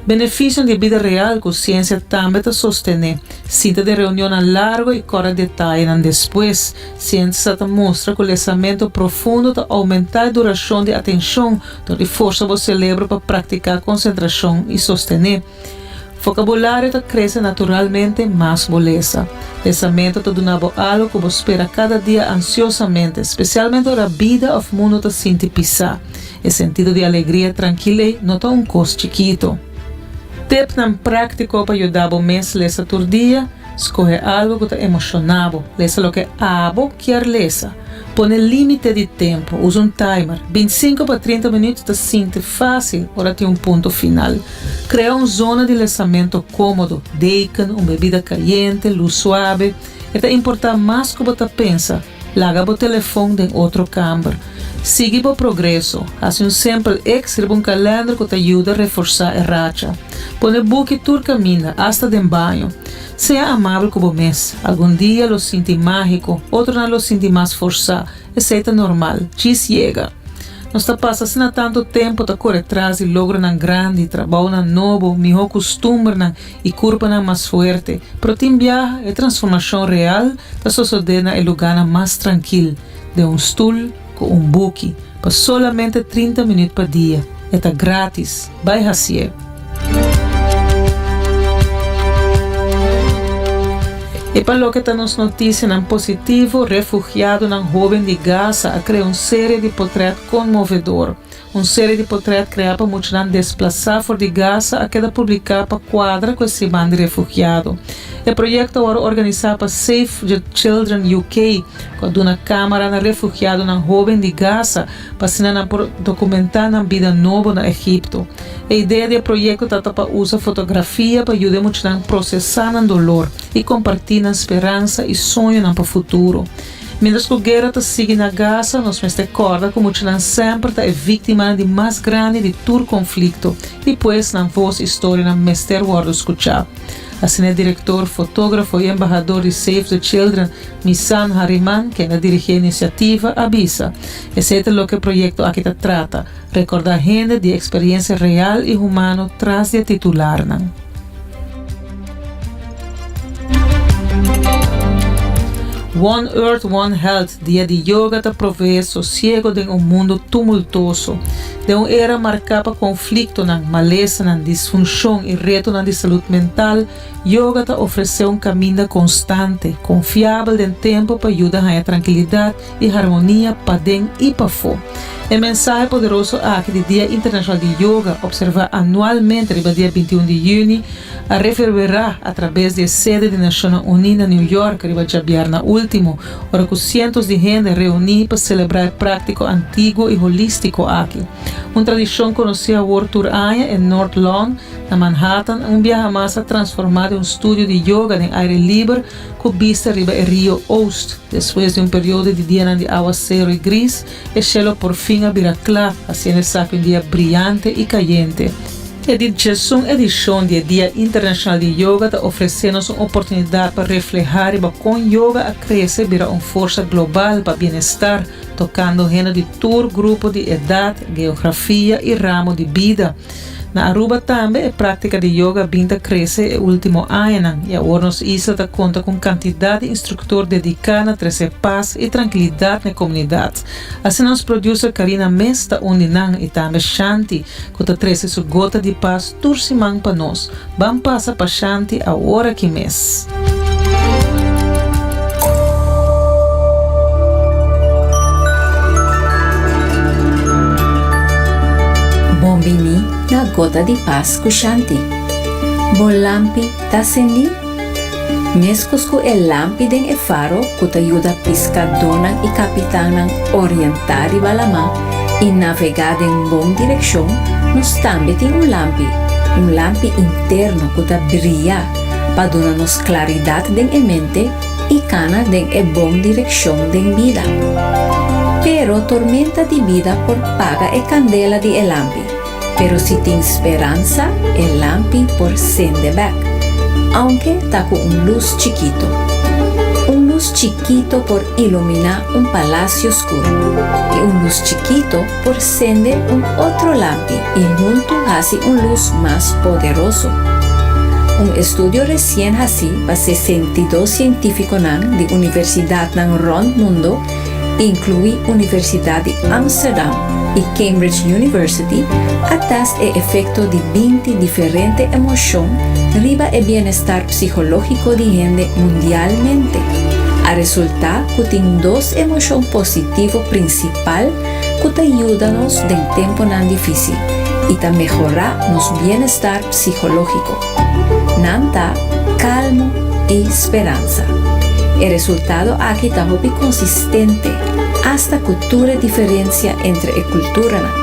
Benefisionan di bida real ku siensia tambe ta sostené. Sinta den reunionnan largu i kòrda detayenan despues. Siensia ta mustra ku lesamentu profundo ta oumentá e durashon di atenshon dor di forsa bo selebro pa praktiká konsentrashon i sostené. Vokabulario ta krese naturalmente mas bo lesa. Lesamentu ta duna bo algu ku bo spera kada dia ansiosamente, spesialmente ora bida òf mundu ta sinti pisá. E sentido di alegria trankil ei no ta un kos chikito. Tepnan práktiko pa yuda bo mes lesa tur dia, Skohe algu ku ta emoshoná bo. Lesa loke abo kier lesa. Pone límite di tempu. Usa un timer. 25 pa 30 minüt ta sinti fásil ora tin un punto final. Krea un zona di lesamentu kómodo, deken, un bebida kayente, lus suabe. E ta importá mas ku bo ta pensa. Laga bo telefon den otro kamber. Sigui bo progreso. Hasi un simpel X riba un kalender ku ta yuda reforsá e racha. Pone buki tur kaminda, asta den baño. Sea amabel ku bo mes. Algun dia lo sinti mágiko, otronan lo sinti mas forsá. Esei ta normal. Djis yega. Nos ta pasa asina tantu tempu ta kore tras di logronan grandi, trabounan nobo, mihó kustumbernan i kurpanan mas fuerte, pero tin biaha e transformashon real ta sosodé na e lugánan mas trankil, den un stul ku un buki, pa solamente 30 minüt pa dia. E ta grátis. Bai hasié! I pa loke ta nos notisianan positivo, refugiadonan hóben di Gaza a krea un serie di potrèt konmovedor. Un serie di potrèt kreá pa muchanan desplasá for di Gaza a keda publiká pa kuadra ku e siman di refugiado. E proyekto a wòrdu organisá pa Save the Children UK, ku a duna kámara na refugiadonan hóben di Gaza pa asina nan por dokumentá nan bida nobo na Egipto. E idea di e proyekto tabata pa usa fotografia pa yuda e muchanan prosesá nan dolor i kompartí nan speransa i soñonan pa futuro. Mientras ku guera ta sigui na Gaza, nos mester kòrda ku muchanan semper ta e víktimanan di mas grandi di tur konflikto i pues nan vos i storianan mester wòrdu skuchá. Asina e direktor, fotógrafo i embahador di Save the Children, Misan Hariman, ken a dirigí e inisiativa, a bisa. Esei ta loke e proyekto aki ta trata, rekordá hende di e eksperiensia real i humano tras di e titularnan. One Earth, One Health, Dia di Yoga ta proveé sosiego den un mundu tumultoso. Den un era marká pa konfliktonan, malesanan, disfunshon i retonan di salud mental, yoga ta ofresé un kaminda konstante, konfiabel den tempu pa yuda haña trankilidat i harmonia paden i pafó. E mensahe poderoso aki di Dia Internashonal di Yoga, opservá anualmente riba dia 21 di yüni, a reverberá atrabes di e sede di Nashonnan Uní na New York riba djabièrnè último, ora ku sientos di hende reuní pa selebrá e práktiko antiguo i holístiko aki. Un tradishon konosí awor tur aña, e North Lawn na Manhattan un biaha mas a transformá den un studio di yoga den aire liber ku bista riba e rio Oost. Despues di un periodo di dianan di awasero i gris, e shelo por fin a bira kla, hasiendo esaki un dia briante i kayente. E di 11 edishon di e Dia Internashonal di Yoga ta ofresé nos un oportunidat pa reflehá riba kon yoga a krese bira un forsa global pa bienestar. tocando hende di tur grupo di edad, geografia y ramo di bida. Na Aruba tambe e práktika di yoga a bin ta krese e último añanan i awor nos isla ta konta ku un kantidat di instruktor dediká na trese pas i trankilidat na e komunidat. Asina nos producer Karina mes ta un di nan i tambe Shanti ku ta trese su gota di pas tur siman pa nos. Ban pasa pa Shanti awor aki mes. Bon bini na Gota di Pas ku Shanti. Bo lampi ta sendí? Meskos ku e lampi den e faro ku ta yuda piskadónan i kapitannan orientá riba lamá i navegá den bon direkshon, nos tambe tin un lampi, un lampi interno ku ta bria pa duna nos klaridat den e mente i kana den e bon direkshon den bida. Pero tormenta di bida por paga e kandela di e lampi, pero si tin speransa e lampi por sende bèk, aunke ta ku un lus chikito. Un lus chikito por iluminá un palasio skur, i un lus chikito por sende un otro lampi i huntu hasi un lus mas poderoso. Un estudio resien hasí pa 62 sientífikonan di universidatnan rònt mundo, inkluí Universidat di Amsterdam i Cambridge University, a tèst e efekto di 20 diferente emoshon riba e bienestar psikológiko di hende mundialmente. A resultá ku tin dos emoshon positivo prinsipal ku ta yuda nos den tempunan difísil i ta mehorá nos bienestar psikológiko. Nan ta kalmu i speransa. E resultado aki ta hopi konsistente asta ku tur e diferensia entre e kulturanan.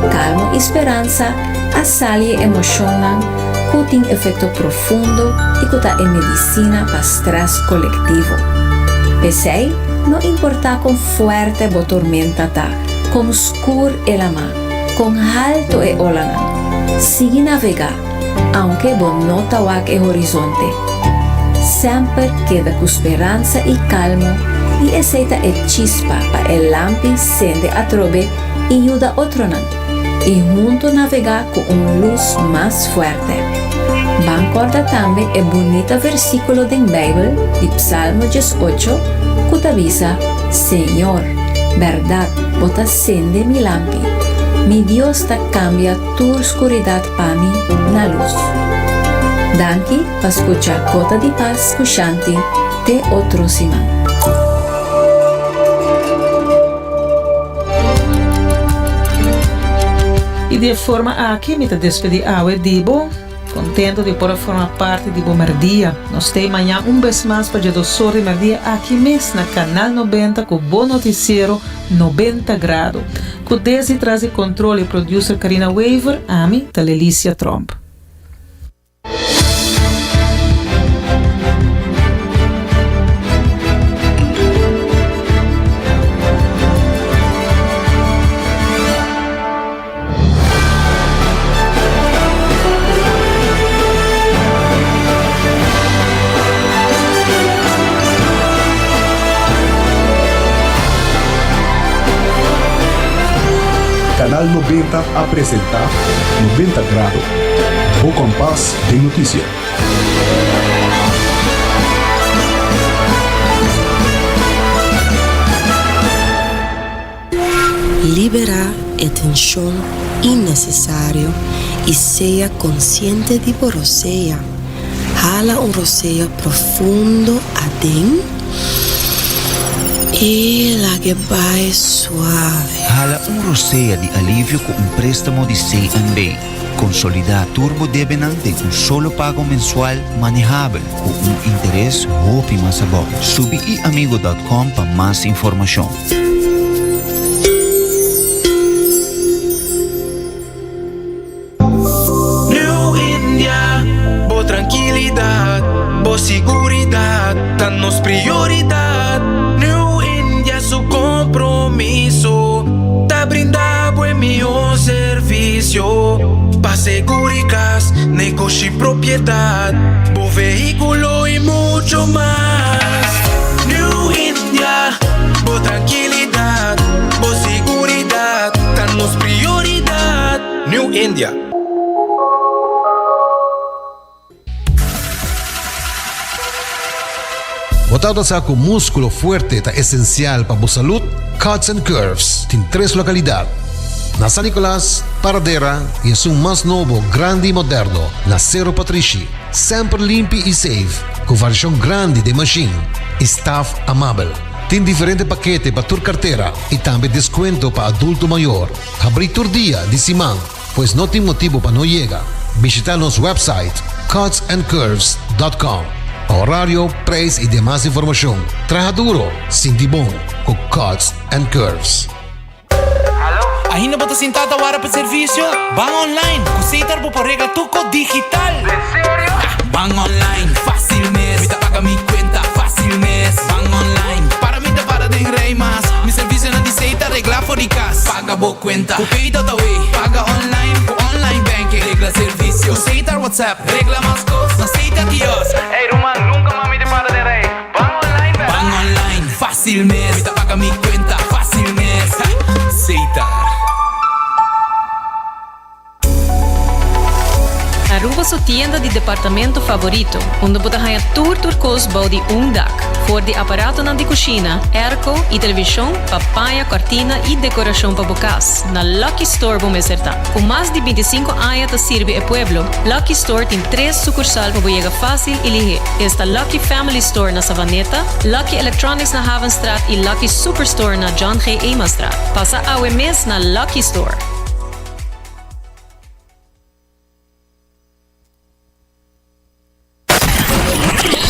Kalmu i speransa a sali e emoshonnan ku tin efekto profundo i ku ta e medisina pa strès kolektivo. P'esei, no importá kon fuerte bo tormenta ta, kon skur e lamá, kon haltu e olanan, sigui navegá, aunke bo no ta wak e horizonte. Semper keda ku speransa i kalmo i esei ta e chispa pa e lampi sende atrobe i yuda otronan, i huntu navegá ku un lus mas fuerte. Ban kòrda tambe e bunita versíkulo den Beibel di Psalmo 18 ku ta bisa, Señor, bèrdat bo ta sende mi lampi, mi Dios ta kambia tur skuridat pa mi na lus. Danki pa skucha Gota di Pas ku Shanti te otro siman. I di e forma aki mi ta despedí awe di bo, kontento di por a forma parti di bo mèrdia. Nos t'ei mañan un bes mas pa dje dosor di mèrdia aki mes na Kanal 90 ku bo notisiero 90 Grado. Ku Desi tras di control y producer Karina Wever, ami ta Lelicia Tromp. Canal 90 a presenta 90 Grado, bo kompas den notisia. Liberá e tenshon innesesario i sea konsiente di bo rosea. Hala un rosea profundo aden i lag'e bai suave. Hala un rosea di alivio ku un préstamo di CNB. Konsolidá tur bo debenan den un solo pago mensual manehabel ku un interes hopi mas abou. Subi iamigo dòt kòm pa mas informashon. New India, bo trankilidat, bo siguridat ta nos prioridat. New India su kompromiso ta brinda bo e mihó servisio pa seguri kas, negoshi, propiedat, bo vehíkulo i mucho mas. New India, bo trankilidat. New India. Bo tabata sa cu musculo fuerte ta esencial pa bo salud? Cuts and Curves tin tres localidad, na San Nicolas, Paradera y esun mas nobo, grandi y moderno, na Cerro Patrishi. Semper limpi y safe, cu variacion grandi den machine y staff amabel. Tin diferente pakete pa tur cartera y tambe descuento pa adulto mayor. Habri tur dia di siman, pues no tin motibo pa no yega. Bishita nos website cutsandcurves.com pa horario, prijs y demas informacion. Traha duro, sinti bon cu Cuts and Curves. Ainda bo ta sinta ta wara pa servicio? Ban online! Cu Setar bo por regla tur cos digital! Den serio? Ban online, facil mes! Mi ta paga mi cuenta facil mes! Ban online, para mi ta para den rij mas! Mi servicionan di Setar regla for di cas! Paga bo cuenta cu Pay.awe! Paga online cu online banking! Regla servicio cu Setar WhatsApp! Regla mas cos na Setar kiosk! Ey ruman, nunca mas mi ta para den rij! Ban online bera! Ban online, facil mes! Mi ta paga mi cuenta facil mes! Setar. Aruba su tienda di departamento favorito, unda bo ta haña tur tur kos bou di un dak. For di aparatonan di kushina, airco i televishon pa paña, kòrtina i dekorashon pa bo kas, na Lucky Store bo mester ta. Ku mas di bintisinku aña ta sirbi e pueblo, Lucky Store tin tres sukursal pa bo yega fásil i lihé. Esta Lucky Family Store na Savaneta, Lucky Electronics na Havenstraat i Lucky Superstore na John G. Emastraat. Pasa awe mes na Lucky Store.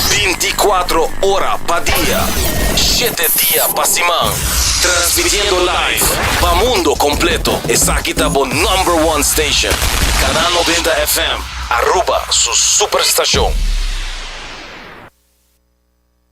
Binticuatro ora pa dia, shete dia pa siman. Transmitiendo live pa mundo completo. Esaki ta bo number one station. Canal 90 FM, Aruba su superstacion.